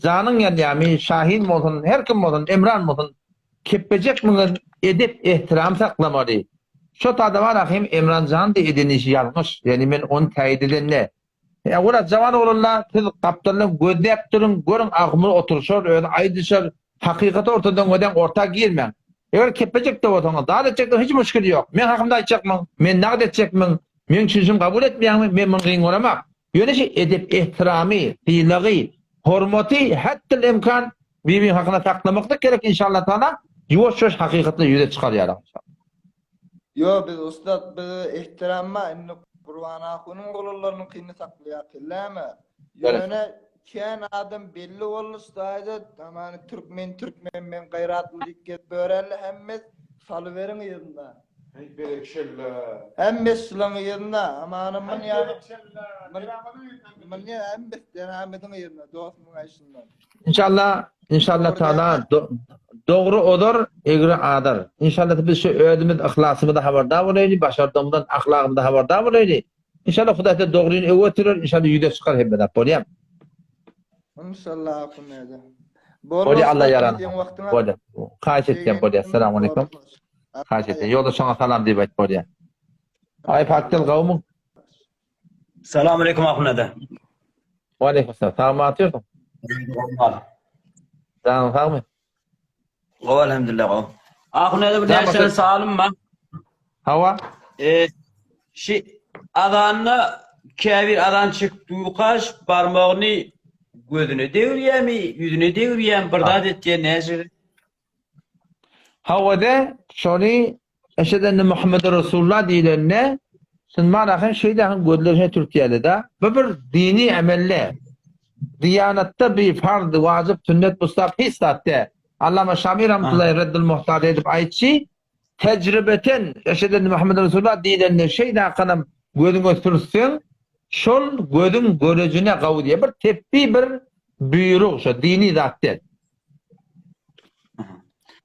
janyň ýanýamy, Şahin bolsun, her kim bolsun, Emran bolsun, keplejekmiňiz edep-ehtiram saklamaly. Şo tada bar ahym Emran jan-da eden işi ýalňyş. Ýagny men ony täýit edende. Owala jawan oglanlar siz gapdaldan gözläp duruň, görüň agmyr oturyşar, özi aýdyşar, hakykaty ortadan gözläň, orta girmäň. Eger kepbejek-de bolsaňyz, zat etjek-de hiç muşkil ýok. Meň hakymda aýtjakmyň, men nagt etjekmiň, meň düşünişimi kabul etmeýäňmi, men muny gyn göremak. Ýöne şu edep-ehtiramy, sylagy, hormaty hetdil-imkan bir-biriň hakyna saklamaklyk gerek inşallah taala, ýuwaş-ýuwaş hakykatlar ýüze çykar ýaly inşallah. Ýo biz ussat biz ehtiramma indi Gurban ahunyň oglanlarynyňkyny saklaýak kelläme. Ýöne kän adam belli boldy ştaýda amany türkmen türkmen men gaýratly diýip gezip ýörerler hemmes salyberiň yzynda. Heý berekella. Hemmes şulaň yzynda amany myn ýaly myn hemmes deramediň yzynda dostumyň aýşyndan. İnşallah, inşallah Taala dogry ozar, egri azar. İnşallah biz şu özümiz yhlasymyza habardar bolaýly, başardygymyzdan ahlagymyza habardar bolaýly. İnşallah Hudaý size dogryny öwetirer, inşallah ýüze çykar hemme zat. Bolýar. İnşallah akunede. Bolýar Allah ýaran. Bolýar. Haýyş etýän bolýar. Assalamu alaykum. Haýyş etýän. Ýoldaşyňa salam diýip aýt bolýar. Aý Pakdil gowmy? Salam aleyküm Ahun ede. Aleyküm selam. Sagmy atýorsyň? Janyň sagmy? Gowy elhamdülillah gowy. Ahun ede bir näçe salym bar. Hawa. E, şi azanda käbir azan çekip duýkaş barmagyny gözüne degirýärmi, ýüzüne degirýärmi, bir zat etýär näçe? Hawa-da, şony Eşhedü enne Muhammeden Resulullah diýlende, şundan ahyn şeýle ahyn gözlerine türtýärler-de. Bu bir dini emelde. Diýanatda bir farz, wajyp, sünnet, mustahap hiç zat däl. Allama Şami rahmetullahi Reddül Muhtada edip aýtşy, tejribeten Eşhedü enne Muhammeden Resulullah diýlende şeýle ahynam gözüňe sürtseň, şol gözüň görejine gawy diýýär. Bir tepbi bir buýruk şo, dini zat däl.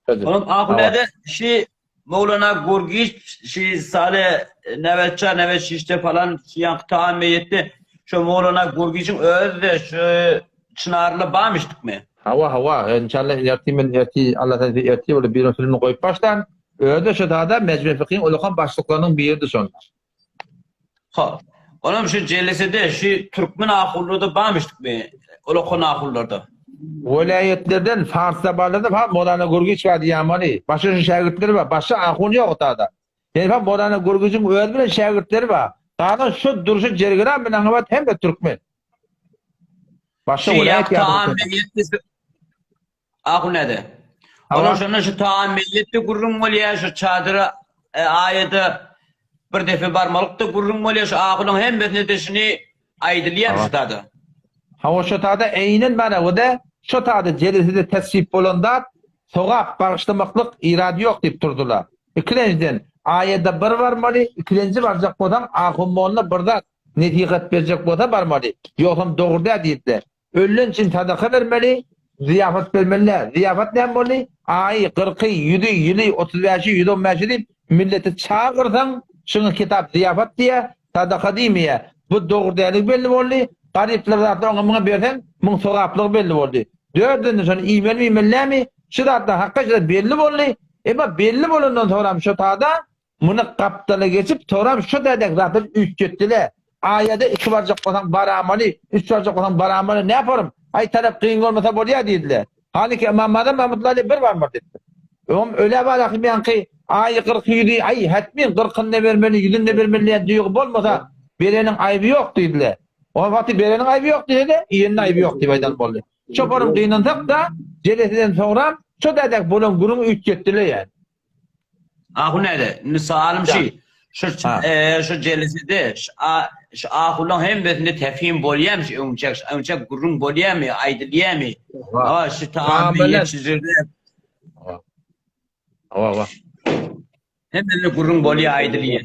Onuň ahunede şi Mowlana Gurgiç şi sale nevetça nevet şişte falan şi ýaňky taam meýetde şo Mowlana Gurgiçiň özi-de şu Çynarly barmyşdykmy? Hawa hawa inşallah ertir men ertir Allah sen ertir bolup bir filmini goýup başlan. Özi şo tada Mejme Fikiň ulakan başlyklarynyň biridi şonda. Hop. Onam şu jelesede şu türkmen ahunlarda barmyşdykmy? Ol okan ahunlarda. Welaýatlerden, fars zabanlardan ha Molana Gürgiç bar diýýän Başga şu şägirtleri bar. Başga ahun ýok otada. Ýani ha Molana Gürgijiň özi bilen şägirtleri bar. Galan şu durşy Jergiran bilen Aňabat hemme türkmen. Başga welaýat ýa Ahun näde? Olar şonda şu taam milletde gürrüň bolýar, şu çadyra e, aýada bir depe barmalykda gürrüň bolýar, şu ahunyň hemmesine de şuny aýdylýar şu tada. Hawa şu tada eýnen bana de şu tada jelesede tesbih bolan zat sogap bagyşlamaklyk irady ýok diýip durdular. Ikilenjiden aýada bir barmaly, ikilenji barjak bolsaň ahun molla bir zat nesihat berjek bolsa barmaly. Ýogsam dogry däl diýdiler. Öllen üçin sadaka bermeli, zyýapat bermeli däl. Zyýapat näme boldy? Aýy, kyrky, ýüzi, ýyly, 35-i, 115-i diýip, milleti çagyrsaň, şuňa kitap zyýapat diýýär, sadaka diýmeýär. Bu dogry dälligi belli boldy. Garyplara zatlar oňa muňa berseň, muň sogaplygy belli boldy. Dördünji şony iýmelimi, iýmeli dälmi? Şu zatlar hakda belli boldy. Emma belli bolandan soňram şu tada Muny gapdala geçip, soram şo dädek zatlary üýtgetdile. Aýada iki barjak bolsaň baramaly, üç barjak bolsaň baramaly, näporym, aý tarap kyn bolmasa bolýa diýdile. Haliki Ymam Azam rahmetullahi bir barmaly diýipdir. Öňem ölä baraky meňki aýy kyrky ýüzi, aý hetmin kyrkyny-da bermeli, ýüzüni-de bermeli diýen duýgy bolmasa, bereniň aýby ýok diýdile. O wagty bereniň aýby ýok diýse-de, iýeniň aýby ýok diýip aýdan boldy. Çoparym gynansak-da, jelesiden soňram şo dädek bolan gürrüňi üýtgetdile ýa. Ahun näde? Indi soalym şu. Şu şu jelesede şu şu ahullaň hemmesinde tefhim bolýarmy şu öňçek, şu öňçek gürrüň bolýarmy, aýdylýarmy? Hawa, şu taamy ýetişdirde. Hawa, hawa. Hemmesinde gürrüň bolýar, aýdylýar.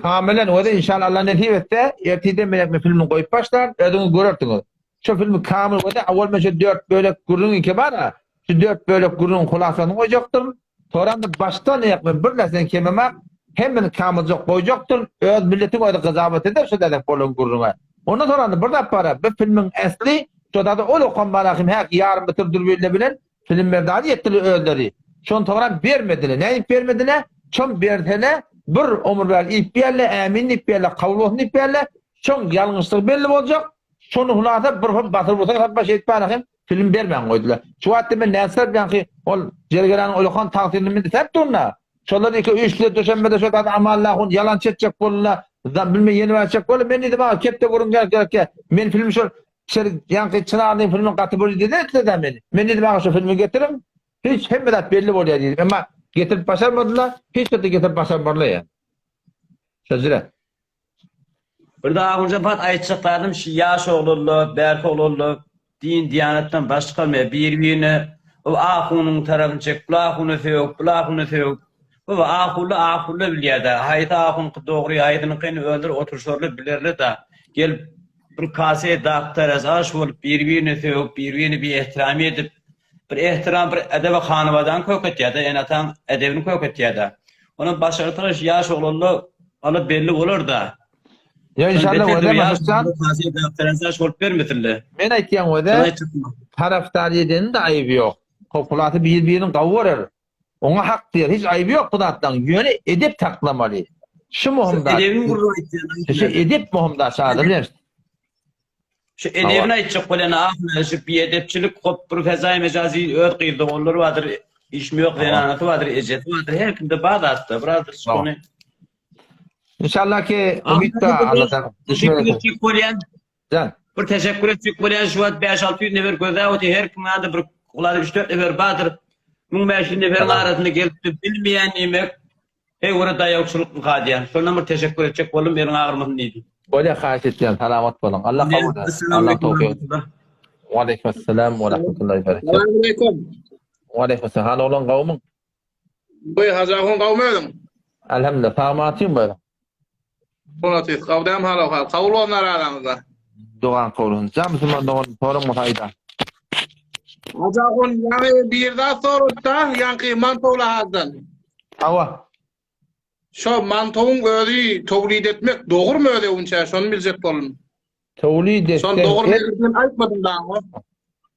Kamilen özi inşallah Allah nesip etse, ertirden men ekme filmini goýup başlar, özüňiz görersiňiz. Şu filmi kamil goýsa, awal men şu 4 bölek gürrüň iki bar, şu 4 bölek gürrüň hulasasyny goýjakdym. Soramda başdan aýak men bir närseden kememak, hemmesini kamyljak goýjakdym. Öz milletiň özi gyjabat eder şu dädek bolan gürrüňe. Ondan soramda bir zat bar, bu filmiň äsli, şo zady ol okan barahym häk ýarym bitir dürbille bilen film berdady ýetdiler özleri. Şony soňra bermediler. Nädip bermediler? Şon bersene bir omur bäri iýip berle, ämin diýip berle, kabul bolsun diýip berle. Şoň ýalňyşlygy belli boljak. Şony hulasa bir hol basyr bolsa hep baş edip barahym film bermän goýdular. Şu wagtda men näsler bilen ol Jergeranyň ulakan tagsyryny men isläp durna. Şolar iki üçle duşenbede şo zat Amallahun ýalan çekjek boldular. Zam bilme ýene barjak boldy. Men diýdim, "A, kepde görüň gerek gerek. Men film şol şer ýaňky Çynarlyň filmi gaty bir diýdi etdiler meni. Men diýdim, "A, şu filmi getiriň. Hiç hemme zat belli bolýar" diýdim. Emma getirip başarmadylar. Hiç zat getirip başarmadylar ýa. Şöjre. Bir de Ahunjan pat aýtjak zadym şu ýaş oglanlar, bärki oglanlar din diýanatdan baş çykarmaýar bir-birine bu ahunyň tarapyny çek, bul ahuny sög, bul ahuny sög. Bu ahunly ahunly bilýär-dä. Haýsy ahunyňky dogry, haýsynyňkyny özleri oturyşarly bilerler-dä. Gelip bir kase daktarez aş bolup bir-birine sögüp, bir-birine biehtirami edip, bir ehtiram, bir edebe hanabadany köketýär-dä, ene-ataň edebini köketýär-dä. Onam başarsa şu ýaş oglanlar ala belli bolar-da. Ýa inşallah Beter öde ýaş Mahmutjan. kase daktarez bolup bermesinler. Men aýtýan öde tarapdar edeniň de aýby ýok. Kokulasy bir-birini gawy görer. Oňa hak diýer. Hiç aýby ýok bu zatlaryň. Ýöne edep saklamaly. Şu möhüm zat. Edebini gürrüň aýtýan. Şu edep möhüm zat şada bilen. Şu edebini aýtjak bolýan ahyry şu biedepçilik hop bir fezaý mejazi öz gyz doganlary bardyr, işmi ýok zenanasy bardyr, ejesi bardyr, her kimde bar zatda. Biraz şony. İnşallah ki umyt da Allah'tan. Teşekkür bolýan. Jan. Bir teşekkür etjek bolýan şu wagt 5-600 nefer gözläp otyr, her kim ýanynda bir gulady 3-4 nefer bardyr. 1500 neferiň arasynda gelipdi, bilmeýän diýmek, heý görä daýawçylykmyka diýýän. Şondan bir teşekkür etjek boldum, eliň agyrmasyn diýdim. Bolýa haýyş etýän, salamat boluň. Allah kabul etsin. Allah towfyk etsin. Wa aleýkum assalam wa rahmetullahi wa berekatuh. Salam aleýkum. Wa aleýkum assalam. Hany oglan gowmyň? Goý Hajy ahun gowmy özüň? Alhamdulillah, sagmatyň bir. Bonatis, gowdam hal ahwal. Kabul bolsun araňyzda. Dogan kabul bolsun. Jan musulman dogan soraň bolsa aýda. Hajy ahun ýaňy bir zat sorady-da, ýaňky mantowla hazdan. Hawa. Şo mantowyň özi towlid etmek dogrumy özi öwünçä şony biljek boldum. Towlid Şony etseň dogrumy et. sen aýtmadyň daňo.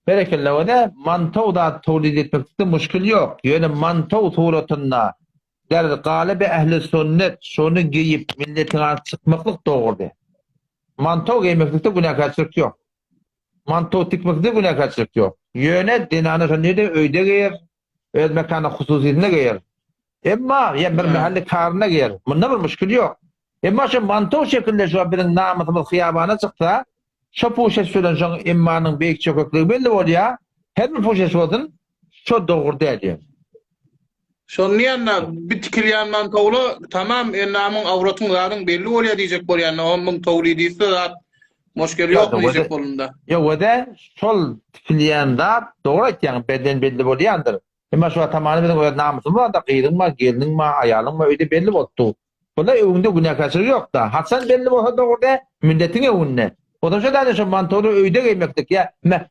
Berekella öde mantow zat towlid etmekde muşkil ýok. Ýöne mantow suratynda der galyby ähli sünnet şony geýip milletiň arasy çykmaklyk dogry. Mantow geýmeklikde günäkärçilik ýok. Mantow tikmekde günäkärçilik ýok. Ýöne zenana şony nirde öýde geýer, öz mekany hususysynda geýer. Emma ýa bir mähelli karynda geýer. Munda bir muşkil ýok. Emma şu mantow şekilde şu biziň namysymyz hyýabana çyksa, şo puşeş bilen şoň emmanyň beýik çökekligi belli bolýar. Her bir puşeş bolsun, şo dogry däl ýöne. Şony diýende bi tikilýän mantowla tamam endamyň awratyň zadyň belli bolýa diýjek bolýanda on muň towly diýse zat moşkel ýokmy diýjek bolunda. Ýok wede şol tikilýän zat dogry aýtýaň beden belli bolýandyr. Emma şu atamany biziň öz namysymyz barda gyzyň bar gelniň bar aýalyň bar öýde belli bolup dur. Bunda öňünde günäkärçilik ýokda. Haçan belli bolsa dogry dä milletiň öňünde. Ondan şo däne şo mantowly öýde geýmeklik ýa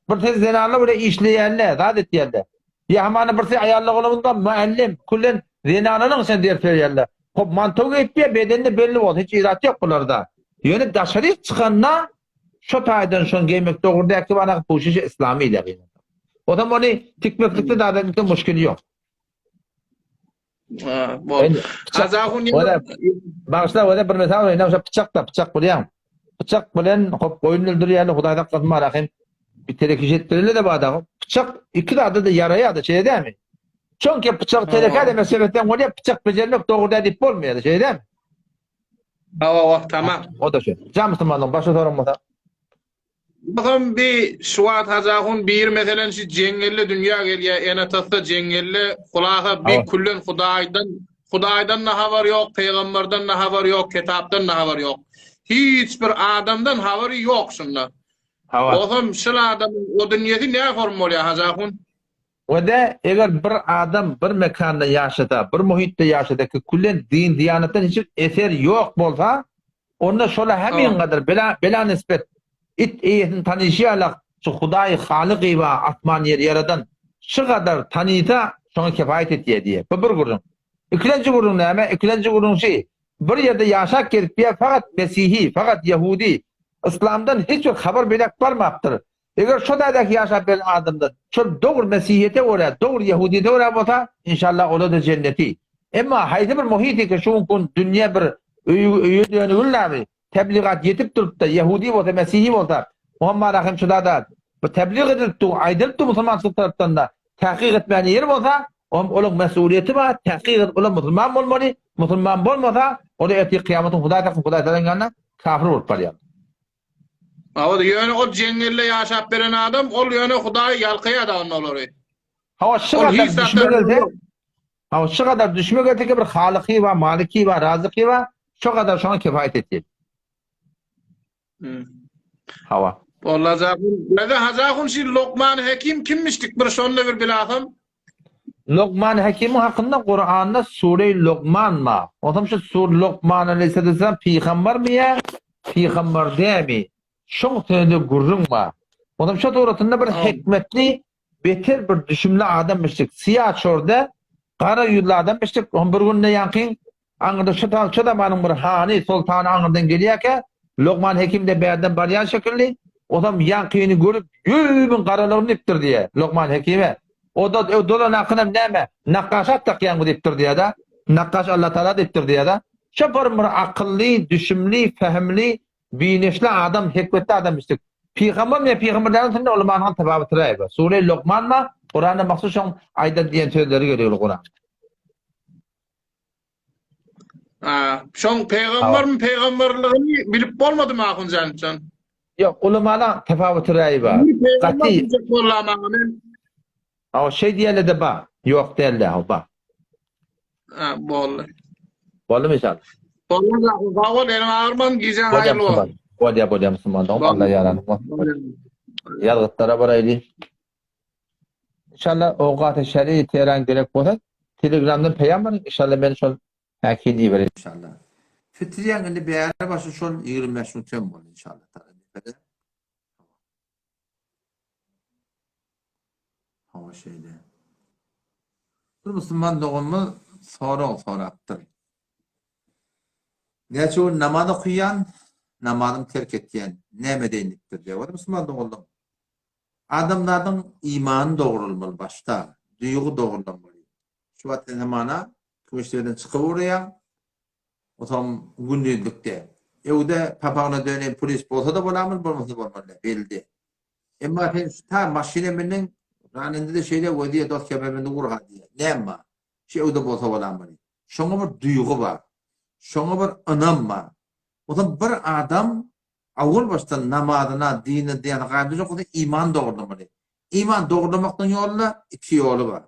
bir ses zenanlar bile işleýänle zat etýänle. Ýa hamana birsi aýallar bolanynda muallim küllen zenanalaryň içine ders berýärler. Hop mantow geýip ýa bedende belli bolsun hiç irat ýok bularda. Ýöne daşaryk çykanda şo taýdan şony geýmek dogry däl ki bana puşişi islamy ile gynansak. Ozam ony tikmeklikde zat etmekde muşkil ýok. Ha, bol. Azahun Bagyşla wada bir mysal bereýin, şo pyçak da pyçak bilýäň. Pyçak bilen hop goýun öldürýärler, Hudaý saklasyn barahym. Bir telek iş etdirirler de bada. Pyçak iki zada da ýaraýar-da, şeýle dälmi? Çünki pyçak teleke de meseleden bolýar, pyçak bejermek dogry däl diýip bolmaýar, şeýle dälmi? Hawa, hawa, tamam. O da şu. Jam musulmanlaryň başga soragyň bolsa. Bolsam bi şu wagt Hajy ahun biri meselen şu jeňňelde dünýä gelýä ene-atasy-da jeňňelde hulasa bi küllen hudaýdan hudaýdan-da habar ýok pygamberden-de habar ýok kitapdan-da habar ýok hiç bir adamdan habary ýok şunda bolsam şul adamyň o dünýesi nä form bolýa Hajy ahun. We-de eger bir adam bir mekanda ýaşasa, bir muhitde ýaşasa ki küllen din-diýanatdan hiç bir eser ýok bolsa, onda şola hemingadar bela bela nisbet it eýesini tanyşy ýalak şu Hudaý Halygy bar asman ýeri ýaradan şu gadar tanysa şoňa kefaýet etýär diýýär. Bu bir gürrüň. Ikilenji gürrüň näme? Ikilenji gürrüň şi, bir ýerde ýaşap gezip ýör fakat mesihi, fakat ýehudi, yslamdan hiç bir habar belek barmapdyr. Eger şo dädäki ýaşap beren adamda şol dogry mesihiýete görä, dogry ýehudiýete görä bolsa, inşallah ola-da jenneti. Emma haýsy bir muhitiki şu günki gün dünýe bir öýi öýe dönügillämi, tebligat ýetip durupda, ýehudi bolsa, mesihi bolsa, Muhammad Rahym şu dada bir teblig edilip dur, aýdylyp dur musulmançylyk tarapdan-da, tahkyk etmäne ýer bolsa, om olaň mesuliýeti bar, tahkyk edip olam musulman bolmaly, musulman bolmasa, ola ertir kyýamatyň Hudaý saklasyn Hudaý tagalaň ýanynda kafir bolup barýar. Hawa, ýöne ol jeňňelde ýaşap beren adam, ol ýöne Hudaý ýalkaýar-da onda olary. Hawa, şu Ol gadar hiç zatdan düşme habary gelse, ýok. hawa, şu gadar düşme gelse ki bir Halyky bar, Maliki bar, Razyky bar, şo gadar şoňa kifaýat etýär. Hmm. Hawa. Boldy Hajy ahun. Ýa-da Hajy ahun şu Lokman Hekim kimmişdik bir şony-da bir bilasam. Lokman Hekimiň hakynda Kuranda Sure-i Lokman bar. Onsoň şu Sur Lokman aleyhisselam pygambermi ýa pygamber dämi? Şoň üstünde gürrüň bar. Onsoň şo suratynda bir hikmetli, beter bir düşümli adammişdik. Syýa çörde gara ýüzli adammişdik. Oň bir günde ýaňkyň Aňyrda şu ta şu zamanyň bir hany, soltany aňyrdan gelýärkä, Lukman Hekim-de bärden barýan şekilli, osam ýaňkyny görüp, ýüzümiň garalygyny diýipdir diýýär, Lukman Hekime. O-da, ö, dolanakynam näme, nakgaş at dakýaňmy diýipdir diýýär-de. Nakgaş Allatagala diýipdir diýýär-de. Şo bir bir akylly, düşümli, pähimli, bineşli adam, hikmetli adam işdik. Pygamber bilen pygamber däliň üstünde ulamanyň tapawuty bar. Sure Lukman bar, Kuranda mahsus şoň aýdan diýen sözleri gelýär Kuranda. Ha, şoň pygambermi pygamberligini bilip bolmadymy Ahunjan jan? Ýok, ulamana tapawuty raý bar. Gaty. Bolamaňa men. Aw, şeý diýende-de bar. Ýok dälde, haw, bar. Ha, boldy. Boldumy inşallah? Boldy, sag bol, eliň agyrmasyn, gijäň haýyrly bolsun. Bolýar, bolýar musulman dogan, Allah ýaranyň bolsun. Ýazgytlara baraýly. Inşallah Ogaty Şeri Teran gerek bolsa Telegramdan peýam beriň inşallah men şol häkini ibereýin inşallah. Fitriýaň indi bäri başy şol 25 müň töm boldy inşallah. Hawa şeýle. Bir musulman doganymyz sorag sorapdyr. Näçe gün namaz okaýan, namazymy terk etýän, näme edeýin diýipdir. Diýip, musulman doganlar. Adamzadyň imany dogrulmaly başda, duýgy dogrulanmaly. Şu wagt sen hamana kümüşdebeden çykyp ugraýaň, otam gündizlikde. Öwde papagyna döneýin polis bolsa-da bolamyz, bolmasa-da bolmaly. Belli. Emma sen şu ta maşyna mündiň, ranende-de şeýle wezýet dost kemerbendi ur-ha diýýär. Näme bar? Şu öwde bolsa bolamyz. Şoňa bir duýgy bar. Şoňa bir ynam bar. Onsoň bir adam awal başdan namazyna, dinine, diýana gaýym durjak bolsa iman dogrulamaly. Iman dogrulamakdan ýoly iki ýoly bar.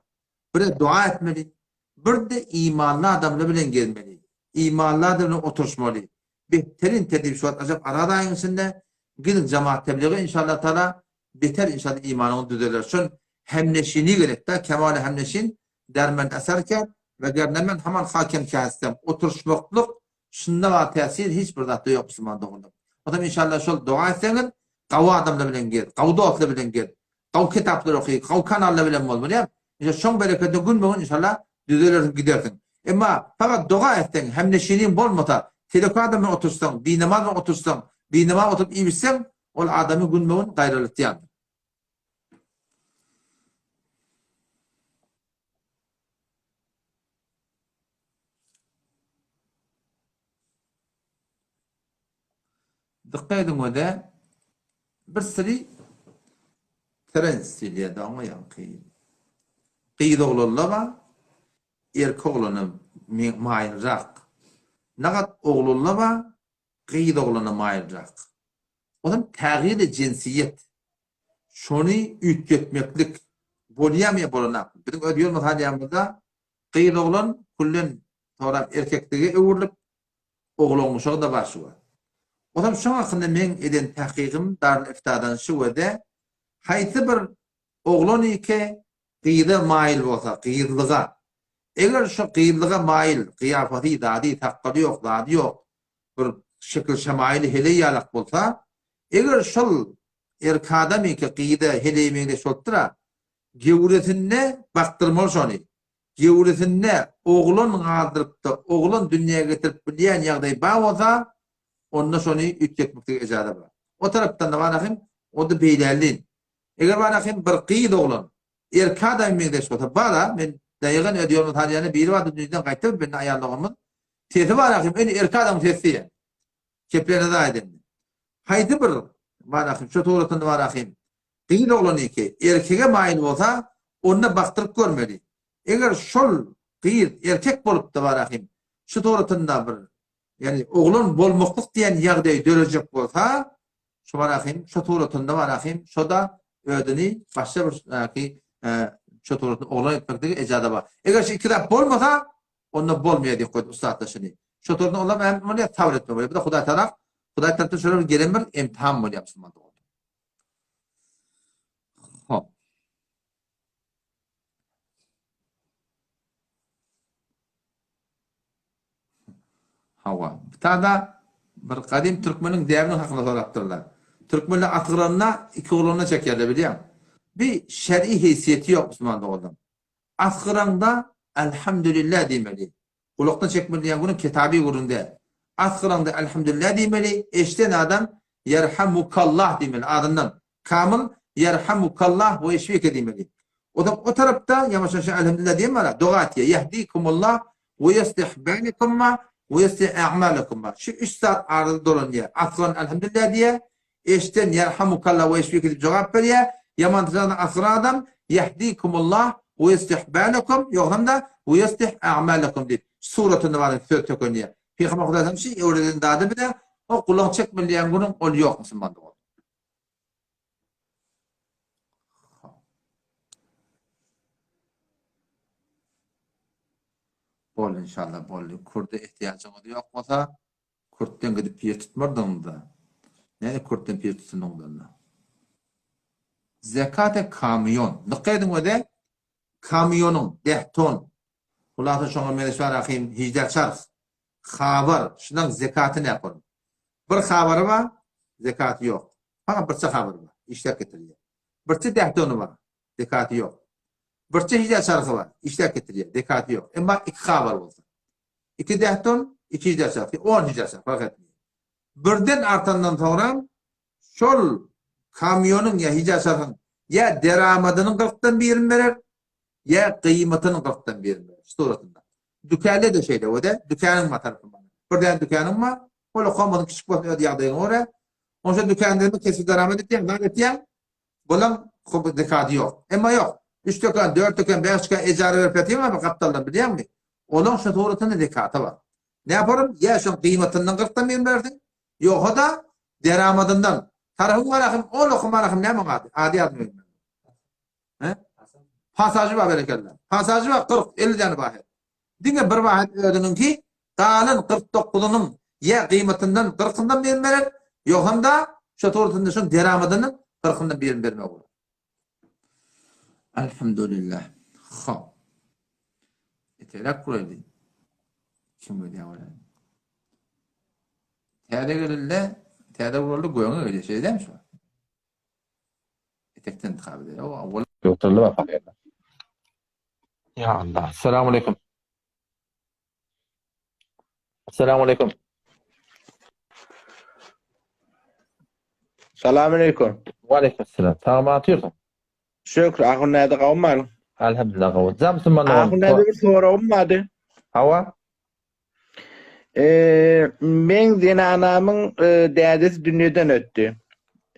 Biri dua etmeli, bir-de imanly adamlar bilen gezmeli. Imanly adam bilen oturyşmaly. Beterin tertip şu wagt ajap Araz aýyň içinde gidiň jemaat tebligy inşallah taala beter inşallah imanyňyz düzeler. Şon hemneşini gerekda kemaly hemneşin dermen eserker ve gernemen haman hakem ki hestem oturyşmaklyk şunda bar täsir hiç bir zatda ýok musulman doganlar. Otam inşallah şol doga etseňiz gawy adamlar bilen gez, gawy dostlar bilen gez. Gawy kitaplar oky, gawy kanallar bilen bol, bolýamy? Inşa şoň berekedine günbe-gün inşallah düzelersiň gidersiň. Emma fakat doga etseň, hemneşiniň bolmasa, teleki adam bilen otursaň, binamaz bilen otursaň, binamaz oturyp iýip-içseň, ol adamy günbe-gün gaýralatýandyr. Dykgat ediň öde bir syry trends diýilýär oňa ýaňky. Gyz oglanlar bar, erkek oglana maýylrak. Nagat oglanlar bar, gyz oglana maýylrak. Onam tägyr jensiýet. Şony üýtgetmeklik bolýarmy ýa bolanakmy? Biziň öz ýol mysalýamyzda gyz oglan küllen sorap erkeklige öwrülip, Oglanmuşagy-da bar şu wagt. Ozal şoň hakynda meň eden tahkygym Darül-Iftadan şu we-de, haýsy bir oglan ike gyza maýyl bolsa, gyzlyga, eger şo gyzlyga maýyl, gyýafaty, zady, sakgaly ýok, zady ýok, bir şekil-şemaýyly heleý ýalak bolsa, eger şol erkadam ike gyza, heleýe meňzeş bolupdyr-a, gewresinde bakdyrmaly şony. Gewresinde oglan galdyrypda oglan dünýä getirip bilýän ýagdaý bar bolsa, onda şony üýtgetmeklige ejaza bar. O tarapdan-da bar ahim, o-da beýlälin. Eger bar ahim bir gyz oglan erkek adama meňzeş bolsa, bar-a, men daýagan öz ýoluma salýan biri bardy dünýeden gaýtdy bir bende aýal doganymyz, sesi bar ahim, ene erkek adamyň sesi diýýär. Keplerine zaýa edende. Haýsy bir bar ahim, şo suratynda bar ahim, Gyz oglanyňky erkege maýyl bolsa, onda bakdyryp görmeli. Eger şol gyz erkek bolupda barahim, şu suratynda bir, ýagny oglan bolmaklyk diýen ýagdaý dörejek bolsa, şu barahim, şu suratynda barahim, şoda özüni başga bir ki şu suratynda oglan etmeklige ejaza bar. Eger şu iki zat bolmasa, onda bolmaýar diýip goýdy ussatlar şuny. Şu suratynda olam hem bolýar, sabyr etmek bolýar. Bu da Hudaý tarap, Hudaý tarapdan şolar bir gelen bir imtihan bolýar musulman doganlar. Hop. Hawa. Bir tada bir gadym türkmeniň däbiniň hakynda sorapdyrlar. Türkmenler asgyranda iki gulagyndan çekýärler bilýäň. Bir şer'i heýsiýeti ýok musulman doganlar. Asgyraňda Elhamdülillah diýmeli. Gulakdan çekmeli diýen gürrüň kitaby gürrüň däl. Asgyraňda Elhamdülillah diýmeli, eşden adam Ýerhamukallah diýmeli azyndan. Kamyl Ýerhamukallah we ýeşfike diýmeli. Ozal o tarapda ýamaşan şu Elhamdülillah diýen bar, doga etýär. Ýehdikumullah we ýuslih beýnekumma we ýuslih a'malakumma. Şu üç zat arada dolanýar. Asgyran Elhamdülillah diýýär, Eşden Ýerhamukallah we ýeşfike diýip jogap berýär. Ýaman tyjagyndan asgyran adam Ýehdikumullah we ýuslih balakum ýogsam-da we ýuslih a'malakum diýip suratynda bar söz tökenýär. Pygamber Hudaý şi öwreden zady bize o gulak çekmeli diýen günüň ol ýok musulman dogan. Boldy inşallah boldy. Kürde ihtiýajyňyz ýok bolsa Kürtden gidip pir tutmardyňyzda. Nädip kürtden pir tutundyňyzda? Zekate kamyon. Dykgat ediň öze kamyonyň deh ton. Hulasa şoňa meňzeş bar ahim hijdä çarh. Habar şunaň zekaty näp onuň. Bir habary bar zekaty ýok. Fakat birçe habary bar. Işläp getirýär. Birçe deh tony bar. Zekaty ýok. Birçe hijdä çarhy bar. Işläp getirýär. Zekaty ýok. Emma iki habary bolsa. Iki dähton, iki hijaçak, on hijaçak, fark etmeýär. Birden artandan soňra şol kamýonyň ýa hijaçagyň ýa deramadynyň kyrkdan birini berer, ýa gyýmatynyň kyrkdan birini berer. Şu suratynda. Dükände-de şeýle, o-da, dükanyň bar tarapy bar. Bir däne dükanyň bar. Ulakan bolsun, kiçik bolsun öz ýagdaýyňa görä. Onşa dükandan kesbi deramet etýäň, zat etýäň. Bulaň zekady ýok. Emma ýok. Üç dükan, dört dükan, bäş dükan ejara berip ýatyrlar bir gapdaldan bilýäňmi? Olaň şu suratynda zekaty bar. Näparym? Ýa şoň gyýmatyndan kyrkdan birini bersin, ýogsa-da deramadyndan. Tarapyň barahym, ol okum barahym näme oň ady? Ady ýadyma gelmedi. He? Pasažy bar berekella. Pasažy bar 40, 50 däne bar. Diňe bir wahyt özüniňki, galan 40 dokuzynyň ýa gyýmatyndan kyrkyndan birini berer, ýogsam-da şo suratynda şoň deramadyndan kyrkyndan birini bermegi bolar. Elhamdülillah. Hop. Eterek guraýly. Kim gelýär bolýar. Täze gelende, täze guraldy göňe gelýär. Şeýle dälmi şu? Etekden tabi edýär. O awal Ýoturly bar fakirler. Ya Allah. Assalamu alaykum. Assalamu alaykum. Salam aleykum. Wa aleykum assalam. Sagman atyrsyň. Şükür, ahun näde gawmy malyň? Elhamdülillah gawy. Jam musulman Ahun näde bir soragym bardy. Hawa. Eee, meň zenanamyň e, dädesi dünýeden ötdi.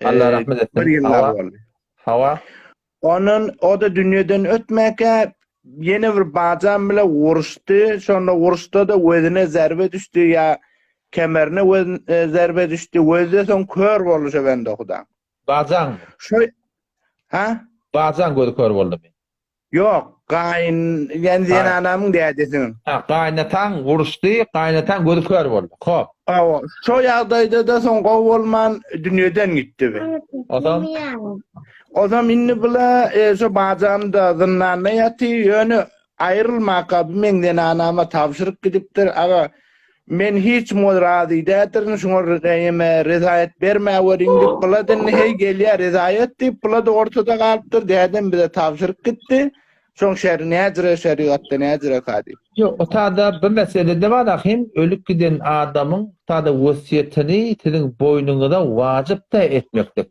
Allah rahmet etsin. Bir ýyl boldy. Hawa. Ondan o-da dünýeden ötmäkä ýene bir bajam bile uruşdy. Şonda uruşda-da gözüne zerbe düşdi ýa kemerine e, zerbe düşdi. Gözde soň kör boldy şo bende huda. Bajaň. Şo Ha? Bajaň gözi kör boldumy? Ýok, gaýyn, ýani zenanamyň dädesiniň. Ha, gaýynataň uruşdy, gaýynataň gözi kör boldy. Hop. Hawa, şo ýagdaýda-da soň gowy bolman dünýeden gitdi bi. Ozam? Ozam indi bula e, şo bajam-da zyndanda ýaty, ýöne aýrylmaka bu meň zenanama tabşyryk gidipdir. Aga, Men hiç muňa razy däldirin, şuňa eme rezaýet bermäweriň diýip, bula-da indi heý gelýär rezaýet diýip, bula-da ortada galypdyr, dädem bize tabşyryp gitdi. Şoň şeri näjire şerigatda näjire ka diýip. Ýok, o tada bu meselede bar ahim, ölüp giden adamyň tada wesýetini siziň boýnuňyza wajyp-da etmeklik.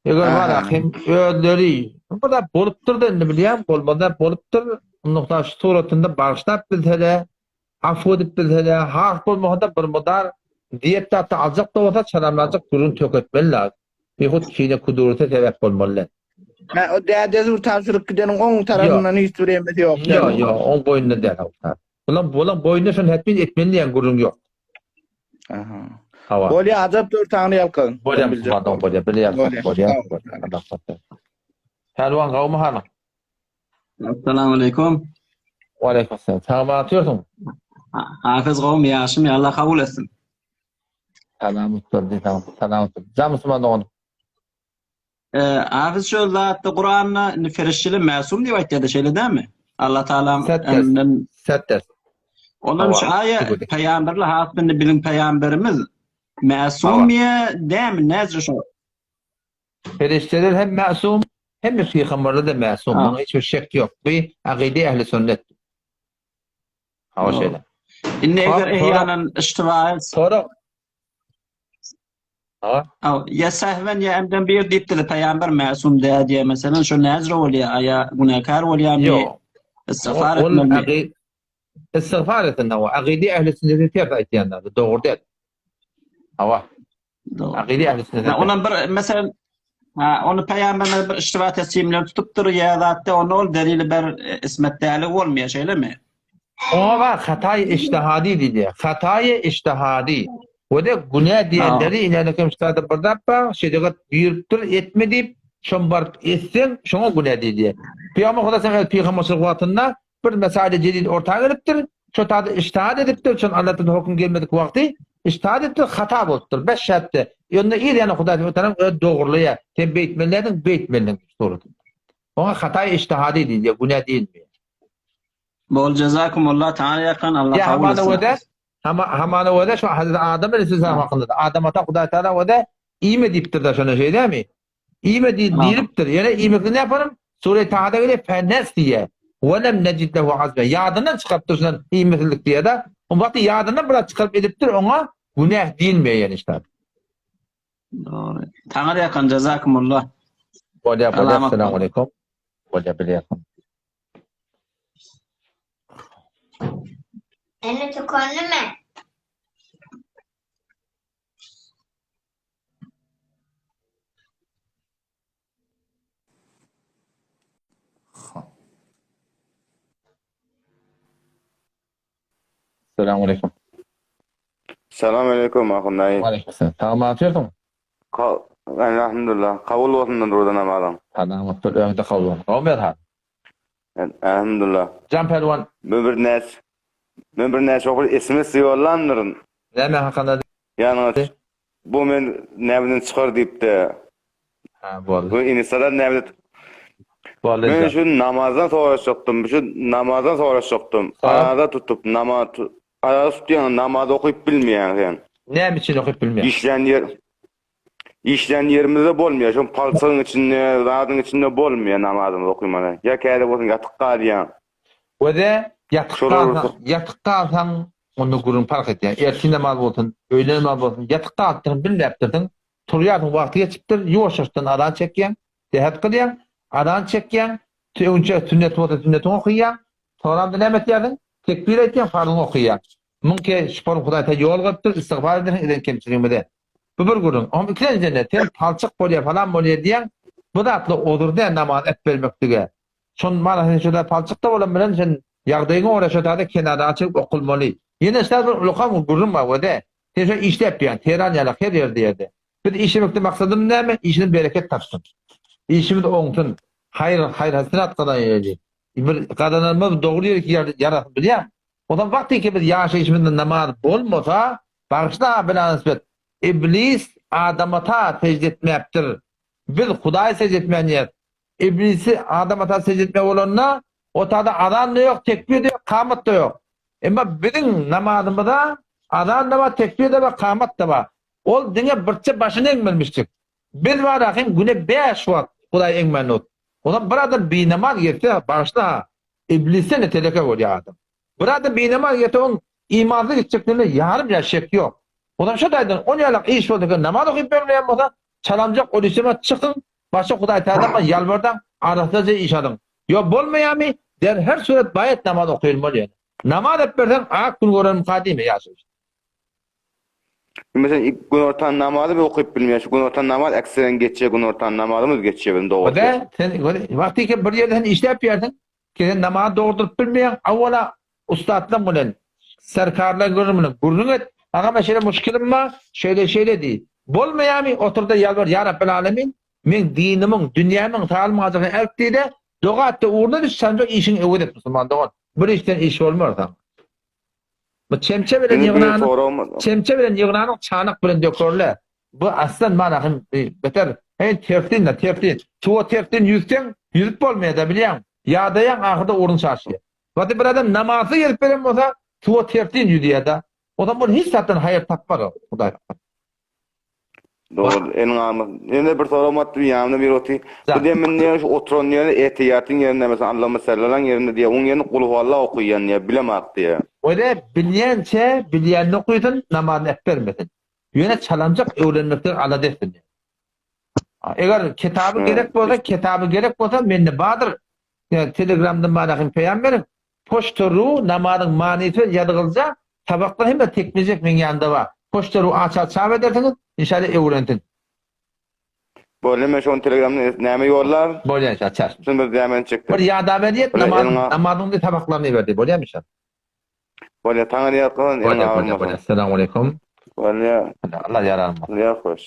Eger bar ahim, özleri, bu zat bolupdyr-da indi bilýän, bolmaz-da bolupdyr, onda şu suratynda bagyşlap bilse-de, Afw edip bilse-de, has bolmasa-da bir mydar diýet zatda aljak-da bolsa, çalamlajyk gürrüň töketmeli lazym. Bihut kine-kudurete sebäp bolmaly däl. Hä, o dädesi bir tabşyryp gideniň oň tarapyndan hiç bir emesi ýok däl. Ýok, ýok, oň boýnunda däl o zat. Bulaň, bulaň boýnunda şony hetmin etmeli diýen gürrüň ýok. Aha. Hawa. Bolýa, ajap dur Taňry ýalkasyn. Bolýa, musulman bolýa, bilýän, bolýa. Allah saklasyn. Pälwan gowmy halyň? Assalamu aleykum. Wa aleykum assalam. Sag atýarsyň. Hafız gowmy ýagşymy Allah kabul etsin. Salam utdurdy, salam utdurdy. Jam musulman dogan. Eee, Hafız şol zatda Kuranda indi ferişteler mäsum diýip aýtýar-da, şeýle dälmi? Allah Taala emrinden Setders. Ondan şu aýa peýamberler has indi biziň peýamberimiz mäsum ýa dälmi? Näce şo? Perişdeler hem mäsum, hem-de pygamberler-de mäsum. Muňa hiç bir şek ýok. Bu akyda ehli sünnet. Hawa şeýle. Indi eger ehýanan iştiba Sorag. Ha? Ýa sehwen ýa emden bir diýipdir, pygamber mäsum däl diýe meselem, şo näzir bolýar, ýa günäkär bolýarmy? Ýok. Istigfar etmeli. Istigfar etsin, hawa. Akyda ehli sünneti ters aýtýanlar, dogry däl. Hawa. Akyda ehli sünnet. Ondan bir meselem ha ony pygamberler bir iştiba teslimler tutupdyr ýa zatda onda ol delili ber e, ismet däli bolmaýar şeýlemi? Oňa bar hataý iştihadi diýilýär. Hataý iştihadi. We de günä diýenleri inäne kem ştada bir zat bar, şerigat buýrupdyr etme diýip, şoň baryp etseň, şoňa günä diýilýär. Pygamber Hudaý sen öz pygamberçilik wagtynda Bir mesaile jedid orta gelipdir. Şo tada ijtihad edipdir. Şon Allahdan höküm gelmedik wagty ijtihad edipdir, hata bolupdyr. Beş şertde. Ýöne ir ýany Hudaý Taala öz dogrulyýa. Sen beýtmeli dädiň, beýtmelidiň suratynda. Oňa hata ijtihady diýilýär, günä diýilmeýär. Bol jazakumullah Taala ýakan Allah kabul etsin. Hamana Hama hamana wada şu Hazreti Adam aleyhisselam hakynda. Adam ata Hudaý Taala wada iýme diýipdir da şona şeýle dämi? Iýme diýlipdir. Ýöne iýmekde näme yaparym? Sure Tahada gelýär, fenesiye we lem necid lehu azme. Ýadyndan çykarypdyr şundan iýmesizlik diýýär-de. O wagty ýadyndan biraz çykaryp edipdir, oňa günäh diýilmeýär ýöne işte. Dogry. Taňry ýakan jazakumullah. Bolýar, bolýar. Assalamu aleykum. Bolýar, bilýär. Ene tükenli mi? Salam aleýkum. Salam aleýkum Ahun daýy. Waleýkim salam. Sag otyrsyň? Elhamdulillah. Kabul bolsun roza namazyň. Salamat bol, öňde kabul bolsun. Gowmy Erhan? Elhamdulillah. Jan Pälwan. Men bir näç Men bir näçe wagt SMS ýollandyryn. Näme hakynda? Ýalňyş. Bu men nämeden çykar diýipdi. Ha, boldy. Bu inisalar nämede Boldy. Men şu namazdan soraşjakdym. Şu namazdan soraşjakdym. Araza tutup namaz araza tutýaň namaz okyp bilmeýäň sen. Näme üçin okyp bilmeýäň? Işlän ýer Işlän ýerimizde bolmaýar. Şoň palçygyň içinde, zadyň içinde bolmaýar namazymyzy okymana. Ýa käde bolsun ýatyk galýaň. Wede ýatyk galsaň, ýatyk galsaň onda gürrüň parh edýär. Ertir namaz bolsun, öýle namaz bolsun, ýatyk galypdyrsyň, bilmäpdirsiň, turýarsyň wagty geçipdir, ýuwaş-ýuwaşdan azan çekýäň, jähet kylýaň, azan çekýäň, öňçe sünnet bolsa sünnetiňi okaýaň, soňramda näme etýärsiň? Tekbir aýtýaň, farzyňy okaýaň. Muň ke şuparyň Hudaý ta ýol goýupdyr, istigfar edersiň eden kemçiligimize. Bu bir gürrüň. Oňam ikilenjende sen palçyk bolýa falan bolýa diýýäň, bu zatlar ozur däl namaz äpbermeklige. Şon mana sen şo zat palçykda bolan bilen sen ýagdaýyňa görä şo zada kenara çekip okulmaly. Ýene şa bir ulakam gürrüň bar wede. Sen şo işläp ýöň, Teheran ýalak her ýerde ýerde. Biz işlemekde maksadymyz näme? Işimiz bereket tapsyn. Işimiz oňsun. Haýyr haýyr-hasenat gazanaýly. Bir gazananymyz dogry ýere ýarasyn bilýäňmi? Onsoň wagtyky biz ýaşaýşymyzda namaz bolmasa, bagyşla bilanysbet, Iblis Adamata sežde etmäpdir. Biz Hudaýa sežde etmän diýýäs. Iblisi Adamata sežde etme bolanda, o tada azan-da ýok, tekbir-de ýok, kamat-da ýok. Emma biziň namazymyza azan-da bar, tekbir-de bar, kamat-da bar. Ol diňe birçe başyny egmelmişdik. Biz bar hem güne bäş wagt Hudaýa egmän ot. Onsoň bir adam binamaz gezse, bagyşla, Iblisden-de teleke bolýar adam. Bir adam binamaz gelse oň imansyz gitjekdigine ýarym ýa şek ýok. Onam şo taýdan on ýalak iş bolsa eken namaz okyp bermeýän bolsa çalamjak ol işeme çykyň başga Hudaý Tagala ýalbardaň arassaja iş alyň. Ýo bolmaýamy der her surat baýat namaz okylmaly ýöne. Namaz ep berseň ak gün görermika diýme ýaşaýyş. Meselem günortan namazy biz okyp bilmeýäs. Şu günortan namaz ekseren geçýär günortan namazymyz geçýär biziň dogrusy. Ode sen wagtyky bir ýerde sen işläp ýersiň Ki sen namazy dogurdyryp bilmeýäň, awwala ussatlaň bilen, serkarlaň gürrüň bilen gürrüň et, Agam men şeýle muşkilim bar, şeýle-şeýle diý. Bolmaýarmy, otur-da ýalbar, Ýa Rabbel Alemin, meň dinimiň, dünýämiň salymyň ajygyny ält diý-de, doga et-de ugruna düş, sanjak işiňi öwez et musulman dogan. Bir işden iş bolmar saňa. Bu çemçe bilen ýygnanyň, çemçe bilen ýygnanyň çanak bilen dökerler. Bu aslan mana hem beter. Hey tersin de tersin. Suwa tersin ýüzseň, ýüzüp bolmaýar da bilýäň. Ýadaýaň ahyrda orun çaşýar. Wagty bir adam namazsyz gezip beren bolsa, suwa tersin ýüzýär da. O zaman ol hiç zatdan haýyr tapmaz o. Hudaý saklasyn. Dogry, eliň almasyn. Ýene bir soragym batdy, ýanymda biri otyr. Bu diýen men diýen şu oturan ýeri etiýatyň ýerinde meselem Allama Sellalaň ýerinde diýýär, oň ýerine Gulhualla okaýan diýýär, bilemok diýýär. Öle bilýänçe bilýänini okysyn, namazyny äpbermesin. Ýöne çalamjak öwrenmekden alada etsin. Eger kitaby gerek bolsa, kitaby gerek bolsa mende bardyr. Telegramdan maňa hem peýam beriň. Poçta ru namazyň manysy bilen ýazgylja tabaklar hemme tekmejek meň ýanymda bar. Poçta ru açar çap edersiňiz, inşallah öwrensin. Bolýa men şony telegramdan näme ýollar? Bolýa inşallah çaş. Şuny bir näme çekdim. Bir ýada berýet namaz namazyň tabaklaryny berdi. Bolýamy inşallah. Bolýa taňa ýalkasyn eliň Bolýa bolýa agyrmasyn. bolýa. Essalamu aleýkum. Bolýa. Allah ýararyn. Bolýa hoş.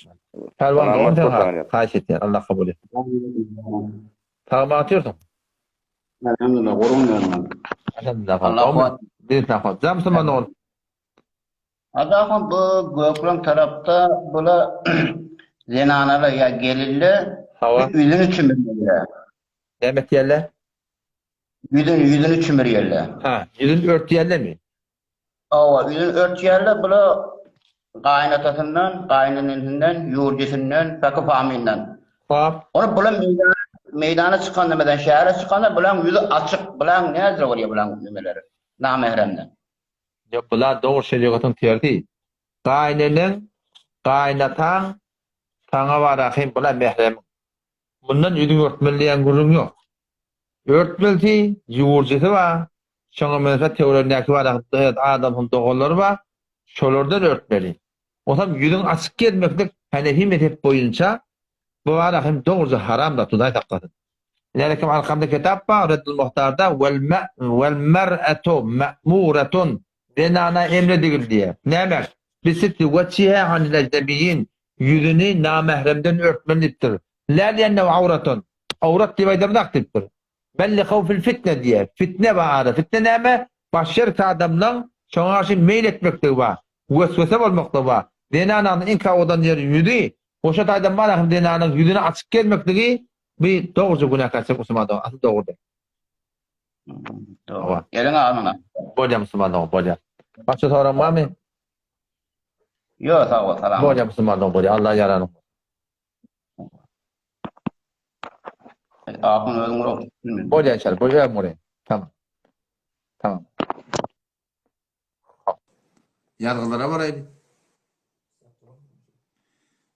Pälwan Salamat dogan sen bol taňa. haýyş etýän Allah kabul etsin. Sag batyrsyň. Elhamdülillah gurgun bermez. Elhamdülillah. Allah kuwwat. Bir sahot. Jam musulman dogan. Adamım bu gökleň tarapda bula zenanalar ýa gelinler Hawa. ýüzüni çümürýärler. Näme etýärler? Ýüzüni ýüzüni çümürýärler. Ha, ýüzüni örtýärlermi? Hawa, ýüzüni örtýärler, bula gaýynatasyndan, gaýynenesinden, ýurjisinden, päki-famyndan. Hop. Ony bula meýdana, meýdana çykanda, meselem, şähere çykanda bulaň ýüzi açyk, bulaň näzire bolýar bulaň nemeleri, namähremden. Ýok, bula dogry şerigatyň tersi. Gaýyneneň, gaýynataň saňa bar ahym, bula mähremiň. Mundan ýüzüňi örtmeli diýen gürrüň ýok. Örtmelisi, ýüwürjisi bar, şoňa meňzeş töweregindäki bar adamsyň doganlary bar, şolardan örtmeli. Onsoň ýüzüň açyk gezmeklik Hanefi mezhep boýunça bu bar hem dogruja haram zat, Hudaý saklasyn. Ine kim arkamda kitap bar, Reddul Muhtarda wal mer'atu ma'muratun. Zenana emredigil diýýär. Näme? Bisitri wejhiha anil ejnebiýin, ýüzüni namähremden örtmeli diýipdir. Lä liennehu awratun, awrat diýip aýdamzak diýipdir. Bel li hawfil fitne diýýär. Fitne bar arada. Fitne näme? Başga adamlaň şoňa garşy meýil etmekligi bar. Weswese bolmaklygy bar. Zenananyň iň owadan ýeri ýüzi. Goşa taýdan bar ahym zenanyň ýüzüni açyk gezmekligi bu dogruja günäkärçilik musulman dogan. Asyl dogrudyr. Dogry. Eliňe alnyňa. Bolýar musulman dogan, bolýar. Başga soragyň barmy? Ýok, sag bol, salam. Bolýar musulman dogan, bolýar. Allah ýaranyň. Ahun özüň ur. Bolýar inşallah. Bolýar özüm uraýyn. Tamam. Tamam. Ýazgylara baraýyn.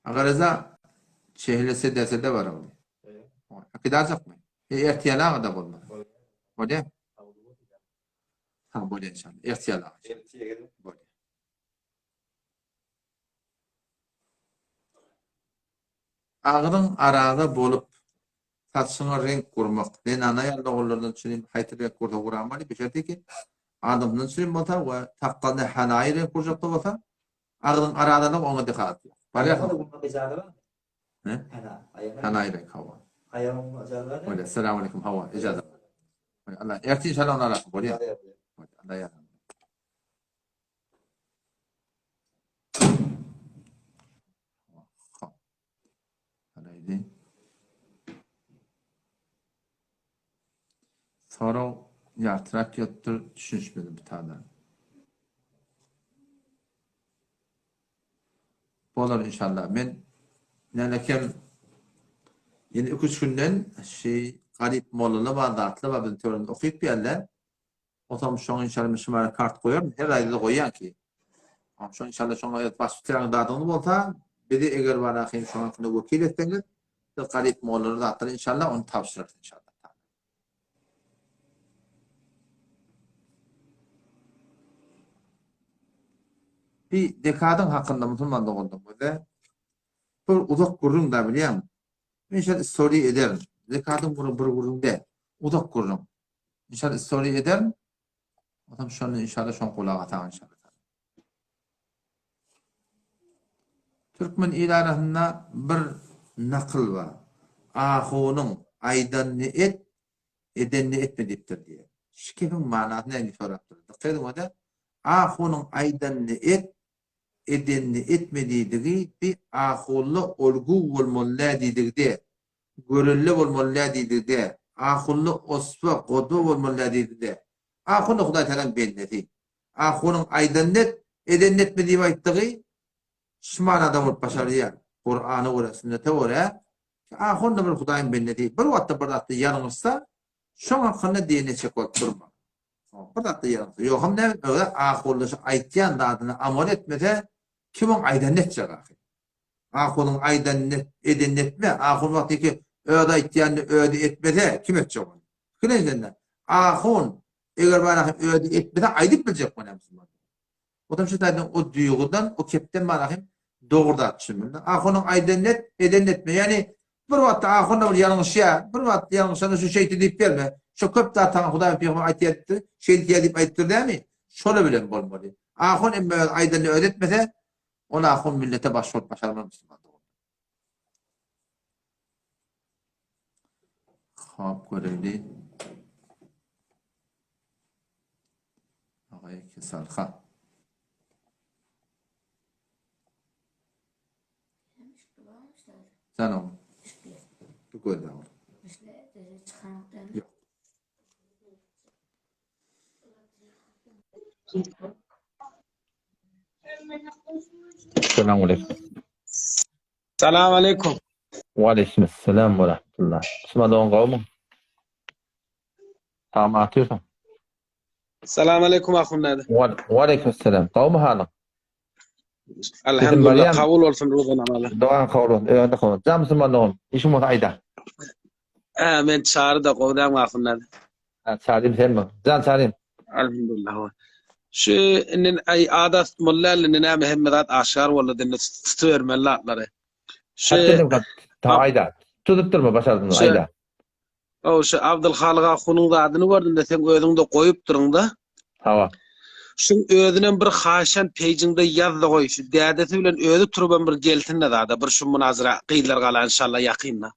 Aga Reza çehlese dese-de bar ogly. Äkidajakmy? E, ertýäl aga-da bolmaz. Bolýar. Ha, bolýar inşallah. Ertýäl aga. Bolýar. Agzyň araga bolup, saçyňa reňk gurmak, zenana ýaly ogullardan çürim haýsy reňk gursa guramaly, bir şerti ki, adamdan çürim bolsa we sakgalyna hanaýy reňk gurjakda bolsa, agzyň aradalygy oňa dehalat ýok. Barýarsyň. He? Hanaýy reňk hawa. Bolýar. Salam aleýkum hawa, ijaza. Allah ertir inşallah ony alarsyň, bolýar. Allah ýardam. Sorag ýartyrak gelipdir, düşünişmedim bir taýdan. Bolar inşallah. Men nälekem ýene 2-3 günden şi garyp mollalar bar, zatlar bar biziň töweregimizde okyp ýerler. Otam şoň inşallah men şumara kart goýaryn. Her aýda-da goýýan ki. Şoň inşallah şoňa öz baş tutuýan zadyňyz bolsa, bizi eger bar ahim şoň hakynda wekil etseňiz, biz garyp mollalara zatlary inşallah ony tabşyrarys inşallah. Bir dekadyň hakynda musulman doganlar bize bir uzak gürrüň da bilýäňmi? Men inşallah istoriýa ederin. Zekadyň gürrüň bir gürrüň däl. Uzak gürrüň. Inşallah istoriýa ederin. Otam şonda inşallah şoň gulak asaň inşallah. Türkmen il arasynda bir nakyl bar. Ahunyň aýdanyny et, edenini etme diýipdir diýýär. Şu gepiň manasy näme diýip sorapdyr. Dykgat ediň ode. Ahunyň aýdanyny et, edenini etme diýdigi bi ahulla olgu bolmaly dä diýdigi dä. Görelde bolmaly dä diýdigi dä. Ahulla osba, godba bolmaly dä diýdigi dä. Ahun-da Hudaý Tagalaň bendesi. Ahunyň aýdanyny et, edenini etme diýip aýtdygy şu manada bolup başarýar. Kurana görä, sünnete görä, ahun-da bir Hudaýyň bendesi. Bir wagtda bir zatda ýalňyşsa, şoň hakynda diýen etjek bolup durma. Bir zatda ýalňyşsa. Ýogsam näme, özi ahulla şu aýtýan zadyny amal etmese, kim oň aýdanyny etjek ahyry. Ahunyň aýdanyny et, edenini etme. Ahun wagty ki öz aýtýanyny özi etmese, kim etjek ony? Pikir edende, ahun eger bar ahim özi etmese aýdyp biljek bolýar musulman. Otam şu taýdan o duýgudan, o kepden bar ahim dogry zat düşünmeli. Ahunyň aýdanyny et, edenini etme. Ýagny bir wagtda ahun da bir ýalňyşýar, bir wagtda ýalňyşanda şu şeýti diýip berme. Şu köp zat saňa Hudaý pygamber aýtýar diýipdir, şeýdip diýip aýdypdyr dämi? Şola bilen bolmaly. Ahun emma öz aýdanyny özi etmese, Ol ahun millete baş bolup başarmaz musulman doganlar. Hop göreli. Agay kesalha. Sen oğlum. Bu gözle oğlum. Yok. Salam aleyküm. Salam aleyküm. Wa aleyküm selam we rahmetullah. Musulman dogan gowmy? Tamam atýarsyň. Salam aleyküm ahun däde. Wa aleyküm selam. Gowmy halyň? Elhamdülillah kabul bolsun ruza namazy. Dogan kabul bolsun. Öňde kabul. Jan musulman dogan. Işiň bolsa aýda. Hä men Çary da gowy dämi ahun däde. Ha Çarym senmi? Jan Çarym. Elhamdülillah. Şu indi aý ada tutmaly däl indi näme hemme zat aşgar boldy indi tutubermeli zatlary. Şu aýda. Tutup durma başardyň aýda. O şu Abdulhalyk ahunyň zadyny gördüm-de sen özüň-de goýupdyryň-da. Hawa. Şuň özünem bir haýyşan peýjiňde ýazda goý şu dädesi bilen özi turubam bir gelsinle zada bir şu munazara gyzlar gala inşallah ýakynda.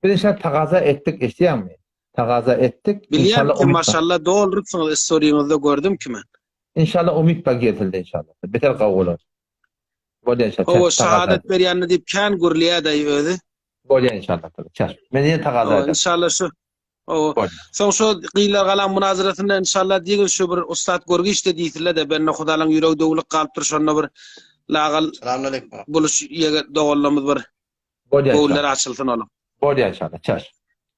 Biz inşallah tagaza etdik eşidýäňmi? Tagaza etdik Bilýän inşallah ki umyt bar. maşallah doldurypsyňyz istoryňyzda gördüm ki men. Inşallah umyt bar gelsinle inşallah. Beter gowy bolar. Bolýa inşallah. Hawa Çäş tagaza. şahadat berýänini diýip kän gürleýädaý özi. Bolýa inşallah. Çäş. Men ýene tagaza Hawa ederin. inşallah şu Hawa. Bolýa. Soň şu gyzlar galan munazarasynda inşallah diýgin şu bir ussat görgüç de diýsinle-de bende hudalaň ýüregi döwlük galypdyr şonda bir lagal Salamünaleýkum. buluş ýege doganlarymyz bir Bolýa göwünleri inşallah. açylsyn onuň. Bolýa inşallah. Çäş.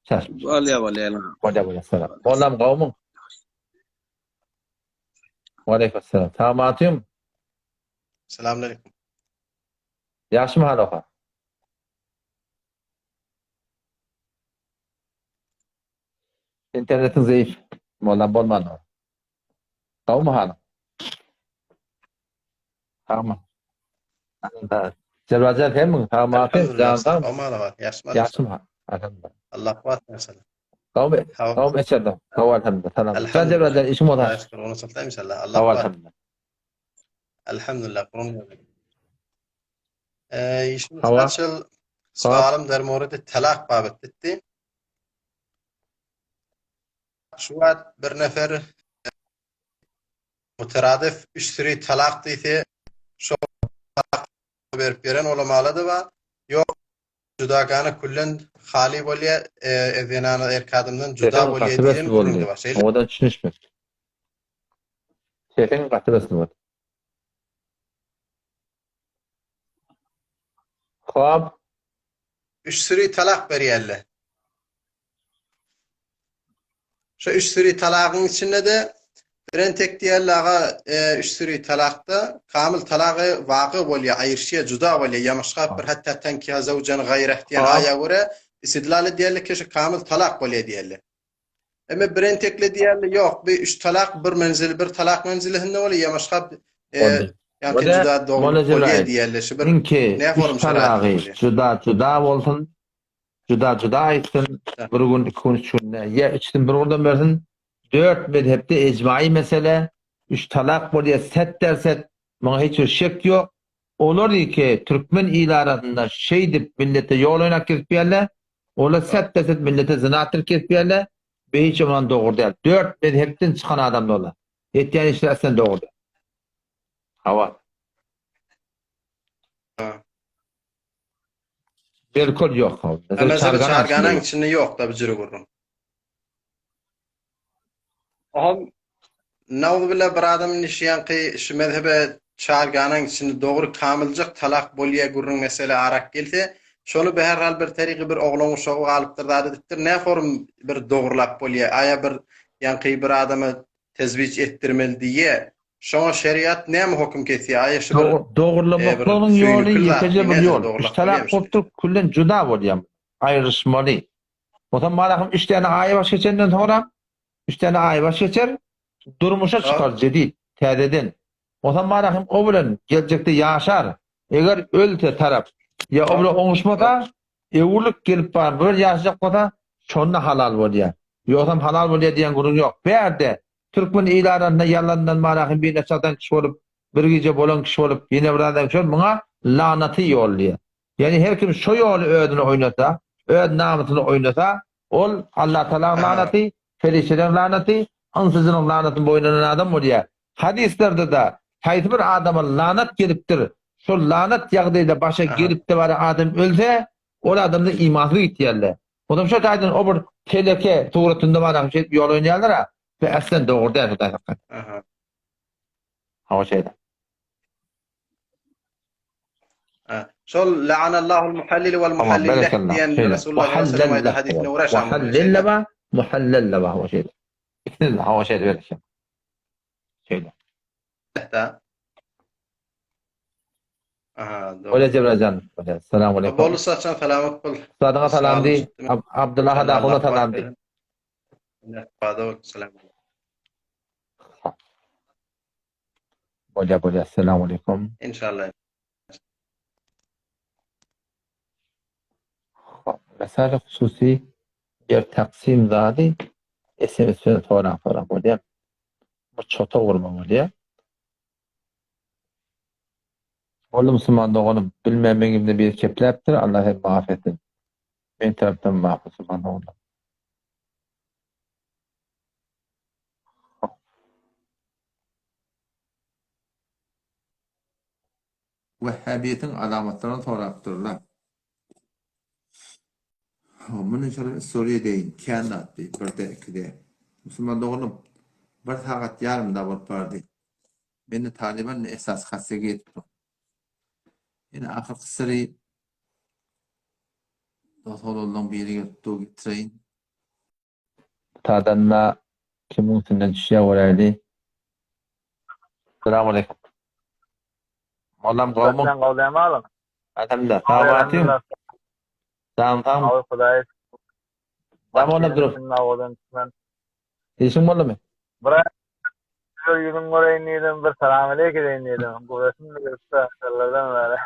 Çäş. Bolýa bolýa. Bolýa bolýa. Salam. Bollam gowmyň? Waleýkim Salam. Salamünaleýkum. Ýagşymy hal oka? Internetiň zeýif. Mollam bolman dur. Gowmy halyň? Sagmy? Alhamdulillah. Jelbajan senmiň? Sagmy aty? Elhamdülillah. Jan sagmy? Gowmy halyň? Ýagşymy? Ýagşymy hal? Alhamdulillah. Allah kuwwat bersin. Gowmy? Gowmy içerden? Gowy alhamdulillah. Salam. Jan Jelbajan işiň bolsa. Hudaýa şükür, onu çykda inşallah. Allah Gowy kuwwat. alhamdulillah. Elhamdülillah. Gurun. Eee, işim Hawa. açıl. Sualım der moridi talak babet etdi. Şu wagt bir nefer muteradif üç süri talak diýse, şo talak berip beren olamala da bar. Ýok, judagana küllen haly bolýa, e, zenana erk adamdan juda Sesiň bolýa gaty diýen besli gürrüň boldy. de bar. Şeýle. Owadan düşünişmek. Sesiň gaty besli boldy. Hop. Üç süri talak berýärler. Şu üç süri talagyň içinde-de birentek diýerler aga, e, üç süri talakda kamil talagy wagy bolýar, aýryşýar, juda bolýar. Ýamaşgap bir hatda tankiha zawjan gaýrah diýen aýa görä istidlal edýärler ki, şu kamil talak bolýar diýerler. Emme birentekli diýerler, ýok, bi üç talak bir menzil, bir talak menzilinde bolýar, ýamaşgap e, Boldy. ýa-ki juda dogry bolýar diýerler. Şu bir Inki ne üç forum şaraýatda talagy bolýar. juda juda bolsun. Juda juda aýtsyn, bir gün, iki gün, üç günde, ýa üçüsini bir gurdan bersin. Dört mezhepde ejmaýy mesele, üç talak bolýar set derset, muňa hiç bir şek ýok. Olar iki türkmen il arasynda şeýdip millete ýol oýnap gezip ýörler. Olar set derset millete zyna atdyryp gezip ýörler. Bu hiç ýoman dogry däl. Dört mezhepden çykan adamlar olar. Etýän işleri aslen dogry däl. Hawa. Belkol ýok. Mezhebi çarganaň içinde ýok-da bu jüri gürrüň. Ohm Nauzubilla bir adam indi şu ýaňky şu mezhebe çarganaň içinde dogry kamyljyk talak bolýa gürrüň mesele arak gelse, şony beherhal bir terygy bir oglan uşagy galypdyr zat edipdir, nä forum bir dogrulap bolýa, aýa bir ýaňky bir adama tezwiç etdirmeli diýýä, Şoňa şeriat näme hokum kesýär? Aýa şu bir Dogurlamaklygynyň ýoly ýekeje bir ýol. Üç talak bolup durup külden juda bolýar. Aýrylyşmaly. Bolsa malahym üç däne aýy baş geçenden soňra üç däne aýy baş geçer, durmuşa çykar jedid, täzeden. Bolsa malahym o bilen geljekde ýaşar. Eger ölse tarap ýa o bilen oňuşmasa, öwrülip gelip bar bir ýaşajak bolsa, şonda halal bolýar. Ýogsam halal bolýar diýen gürrüň ýok. Bärde Türkmen il arasynda ýalandan marahy birine çatan kişi bolup, bir gije bolan kişi bolup, ýene bir adam kişi bolup, muňa lanaty ýolluýar. Ýagny her kim şo ýoly özüne oýnasa, öz namysyny oýnasa, ol Allatagalaň lanaty, perişdeleriň lanaty, ynsyjynyň lanatyny boýun alan adam bolýar. Hadyslarda-da haýsy bir adama lanat gelipdir, şol lanat ýagdaýda başa gelip-de baran adam ölse, ol adamda imansyz gitýärler. Onam şo taýdan o bir teleke suratynda bar hem şeýdip ýol oýnaýarlar-a. Bu äslen dogry däl Hudaý saklasyn. Aha. Hawa şeýle. Ha. Şol la'anallahul muhallil wal muhallillah diýen Resulullah sallallahu aleyhi ve sellem aýdan hadysine görä şam. Muhallille bar, muhallelle bar hawa şeýle. Ikisini de hawa şeýle berişen. Şeýle. Da. Aha, dogry. Bolýa Jebraýjan. Salam aleýkum. Bol ussatjan salamat bol. Ussadyňa salam diý. Abdyllaha da salam diý. Salam. Bolýa bolýa. Salam aleýkum. Inşallah. Mesele hususy bir taksim zady SMS bilen soraň soraň bolýa. Bir çota gurma bolýar. Boldy musulman doganym, bilmän meň ýüzümde biri kepläpdir, Allah seni maaf etsin. Men tarapdan maaf musulman doganlar. Wehhabiýetiň alamatlaryny sorapdyrlar. Muny şolar istoriýa edeýin, kän zatdy, birde, ikide. Musulman doganym, bir sagat ýarym da bolup bardy. Mende Talyban esasy hassege ýetip dur. Ýene ahyrky syry dost oglanlaň biri gelip dur getireýin. Tadanda kimiň üstünden düşýär göräýli. Salam aleýkum. Mollam gowmy? Sen gowy dämi alyň? Alhamdulillah. Sag bolsun. Janyň sagmy? Sag Hudaýa şükür. Näme oýnap durup? Işiň boldumy? Bir Şöyle ýüzüň göreýin diýdim, bir salam aleýk edeýin diýdim. Göresim gelipdi ýyllardan bäri.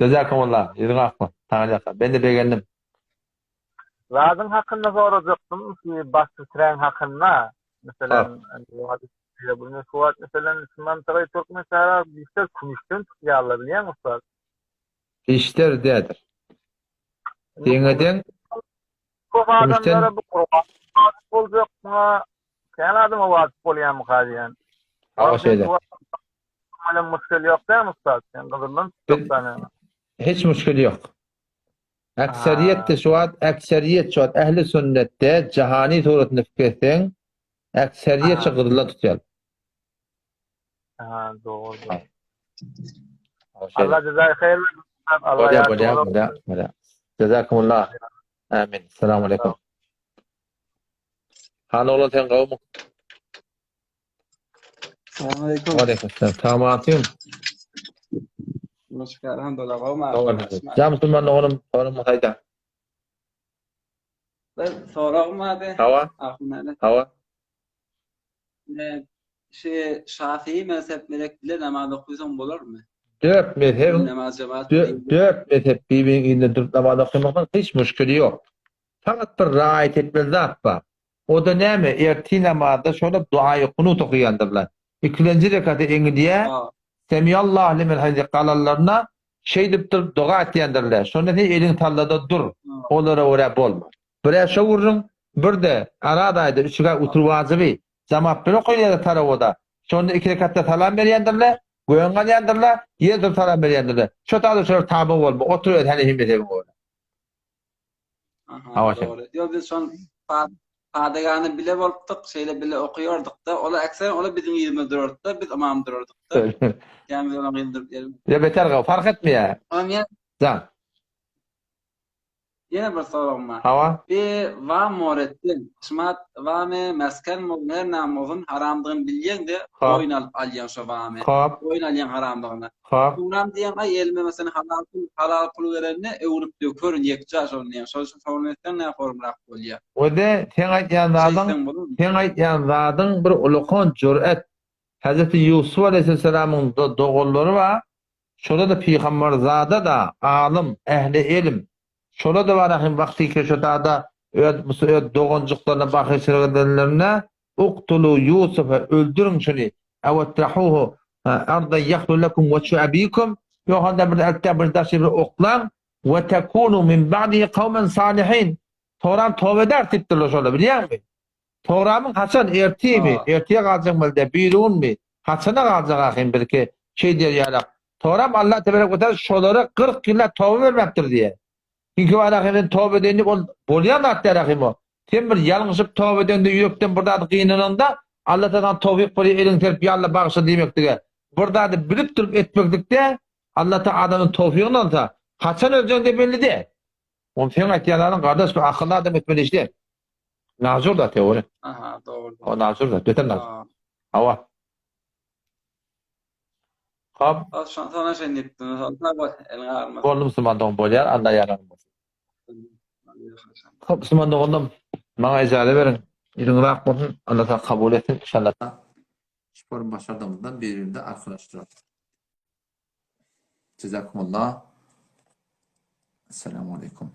Jezakumullah, ýüzüň ak bolsun. Saňa ýaka. Ben-de begendim. Zadyň hakynda sorajakdym, şu baş bitiren hakynda. Meselem, şu wagt meselem, şu mantygy türkmen çara bişler kümüşden çykýarlar bilýäňmi ussat? Bişler dädir. Deňe-deň Köp adamlara bu gurban wajyp boljak muňa kän adama wajyp bolýarmyka diýýän. Hawa şeýle. Bilen muşkil ýok dämi ussat? Sen gyzyldan tutjakdan ýaňa. Hiç muşkil ýok. Äkseriýetde şu wagt, äkseriýet şu wagt ähli sünnetde jahani suratynda pikir etseň, äkseriýet şu gyzyldan tutýar. Ha, dogry. Allah jazaý haýyr bersin. Allah Bolýar, bolýar, bolýar, bolýar. Jazakumullah. Amin. Assalamu aleykum. Han oglan sen gowmy? Assalamu aleykum. Aleyküm selam. Tamatyň. Şükür elhamdülillah gowmy? Ja musulman doganym, sorum haýda. Bir soragym bardy. Hawa. Hawa. Şu Şafii mezhep melek bile namaz okuýsaň bolarmy? Dört mezhebiň dört mezhep bir-biriniň yzynda durup namaz okamakdan hiç muşkili ýok. Fakat bir raýat etmeli zat bar. O-da näme, ertir namazda şolar duaýy kunut okaýandyrlar. Ikilenji rekata eňilýär, Semiallahu limen hamideh galanlaryna şeýdip durup doga etýändirler. Şonda sen eliňi sallada dur. Olara görä bolmaz. Bir-ä şo gürrüň, bir-de Araz aýda üçügä utur wajyby. Jamap bir okaýarlar tarawoda. Şonda iki rekatda salam berýändirler, göwün galýandyrlar, ýene durup salam berýändirler. Şo taýda şolar taby bolma, otur öz hanefi mezhebiňe görä. Aha, dogry. Ýok, biz şon padagany bile bolupdyk, şeýle bile okaýardyk-da. Olar ekseren olar biziň yzymyzda durardy-da, biz ymam durardyk-da. Ýa biz olaryň yzynda durup ýerim. Ýa beter gowy, fark etmeýär. Onam Jan. Ýene bir soragym bar. Hawa. Bir wam moretden, şumat wamy mesken bolsun her näme bolsun haramdygyny bilýäňde boýun alyp alýaň şo wamy. Boýun alýaň haramdygyny. Soňram diýýäň aý elime meselem halal pul halal pul gelende öwrüp dökerin ýekja şony diýýäň. Şol üçin şony etseň nä forumrak bolýa. Wede seň aýtýan zadyň seň aýtýan zadyň bir ulakan jüret. Hezreti Ýusup aleýhissalamyň doganlary bar. Şola-da pygamberzada-da alym, ähli elm. Şola-da bar ahim wagty şo-da-da öz öz doganjyklaryna bahyşlyk edenlerinde Uktulu Ýusufa öldüriň şuny, ew-etrahuhu ardan ýahlu lekum weçhu abikum, ýok onda bir eltde bir daşy bir oklaň, we tekunu min ba'dihi kawmen salihin. Soram toba eder diýipdirler şolar bilýäňmi? Togramyň haçan, ertirmi, ertire galjakmy dä, birigünmi, haçana galjak ahym birki şeý diýer ýalak. Togram Allah teberek we teala şolara 40 ýyllap toba bermäpdir diýýär. Çünki bar ahym sen toba edeýin diýip ol bolýan zat däl ahym o. Sen bir ýalňyşyp toba edeňde ýürekden bir zady gynanaňda Allah teala saňa towfyk berýär eliňi serip ýa Allah bagyşla diýmeklige. Bir zady bilip durup etmeklikde Allah teala adamdan towfygyny alsa, haçan öljegiň-de belli däl. Ony seň aýtýan zadyň gardaş bir akylly adam etmeli iş däl. Najur da teori. Aha, dogry. O najur da, beter najur. Hawa. Hop. Şondan sonra şeý diýipdim. Sag bol, eliňe agyrmasyn. Boldy musulman dogan bolýar, Allah ýaraň bolsun. Hop musulman doganlarym, maňa ijaza beriň. Iliň rak bolsun, Allah taala kabul etsin inşallah. Şükür başardygymyzdan bir-birimizi arkalaşdyrarys. Jazakumullah. Esselamu aleýkum.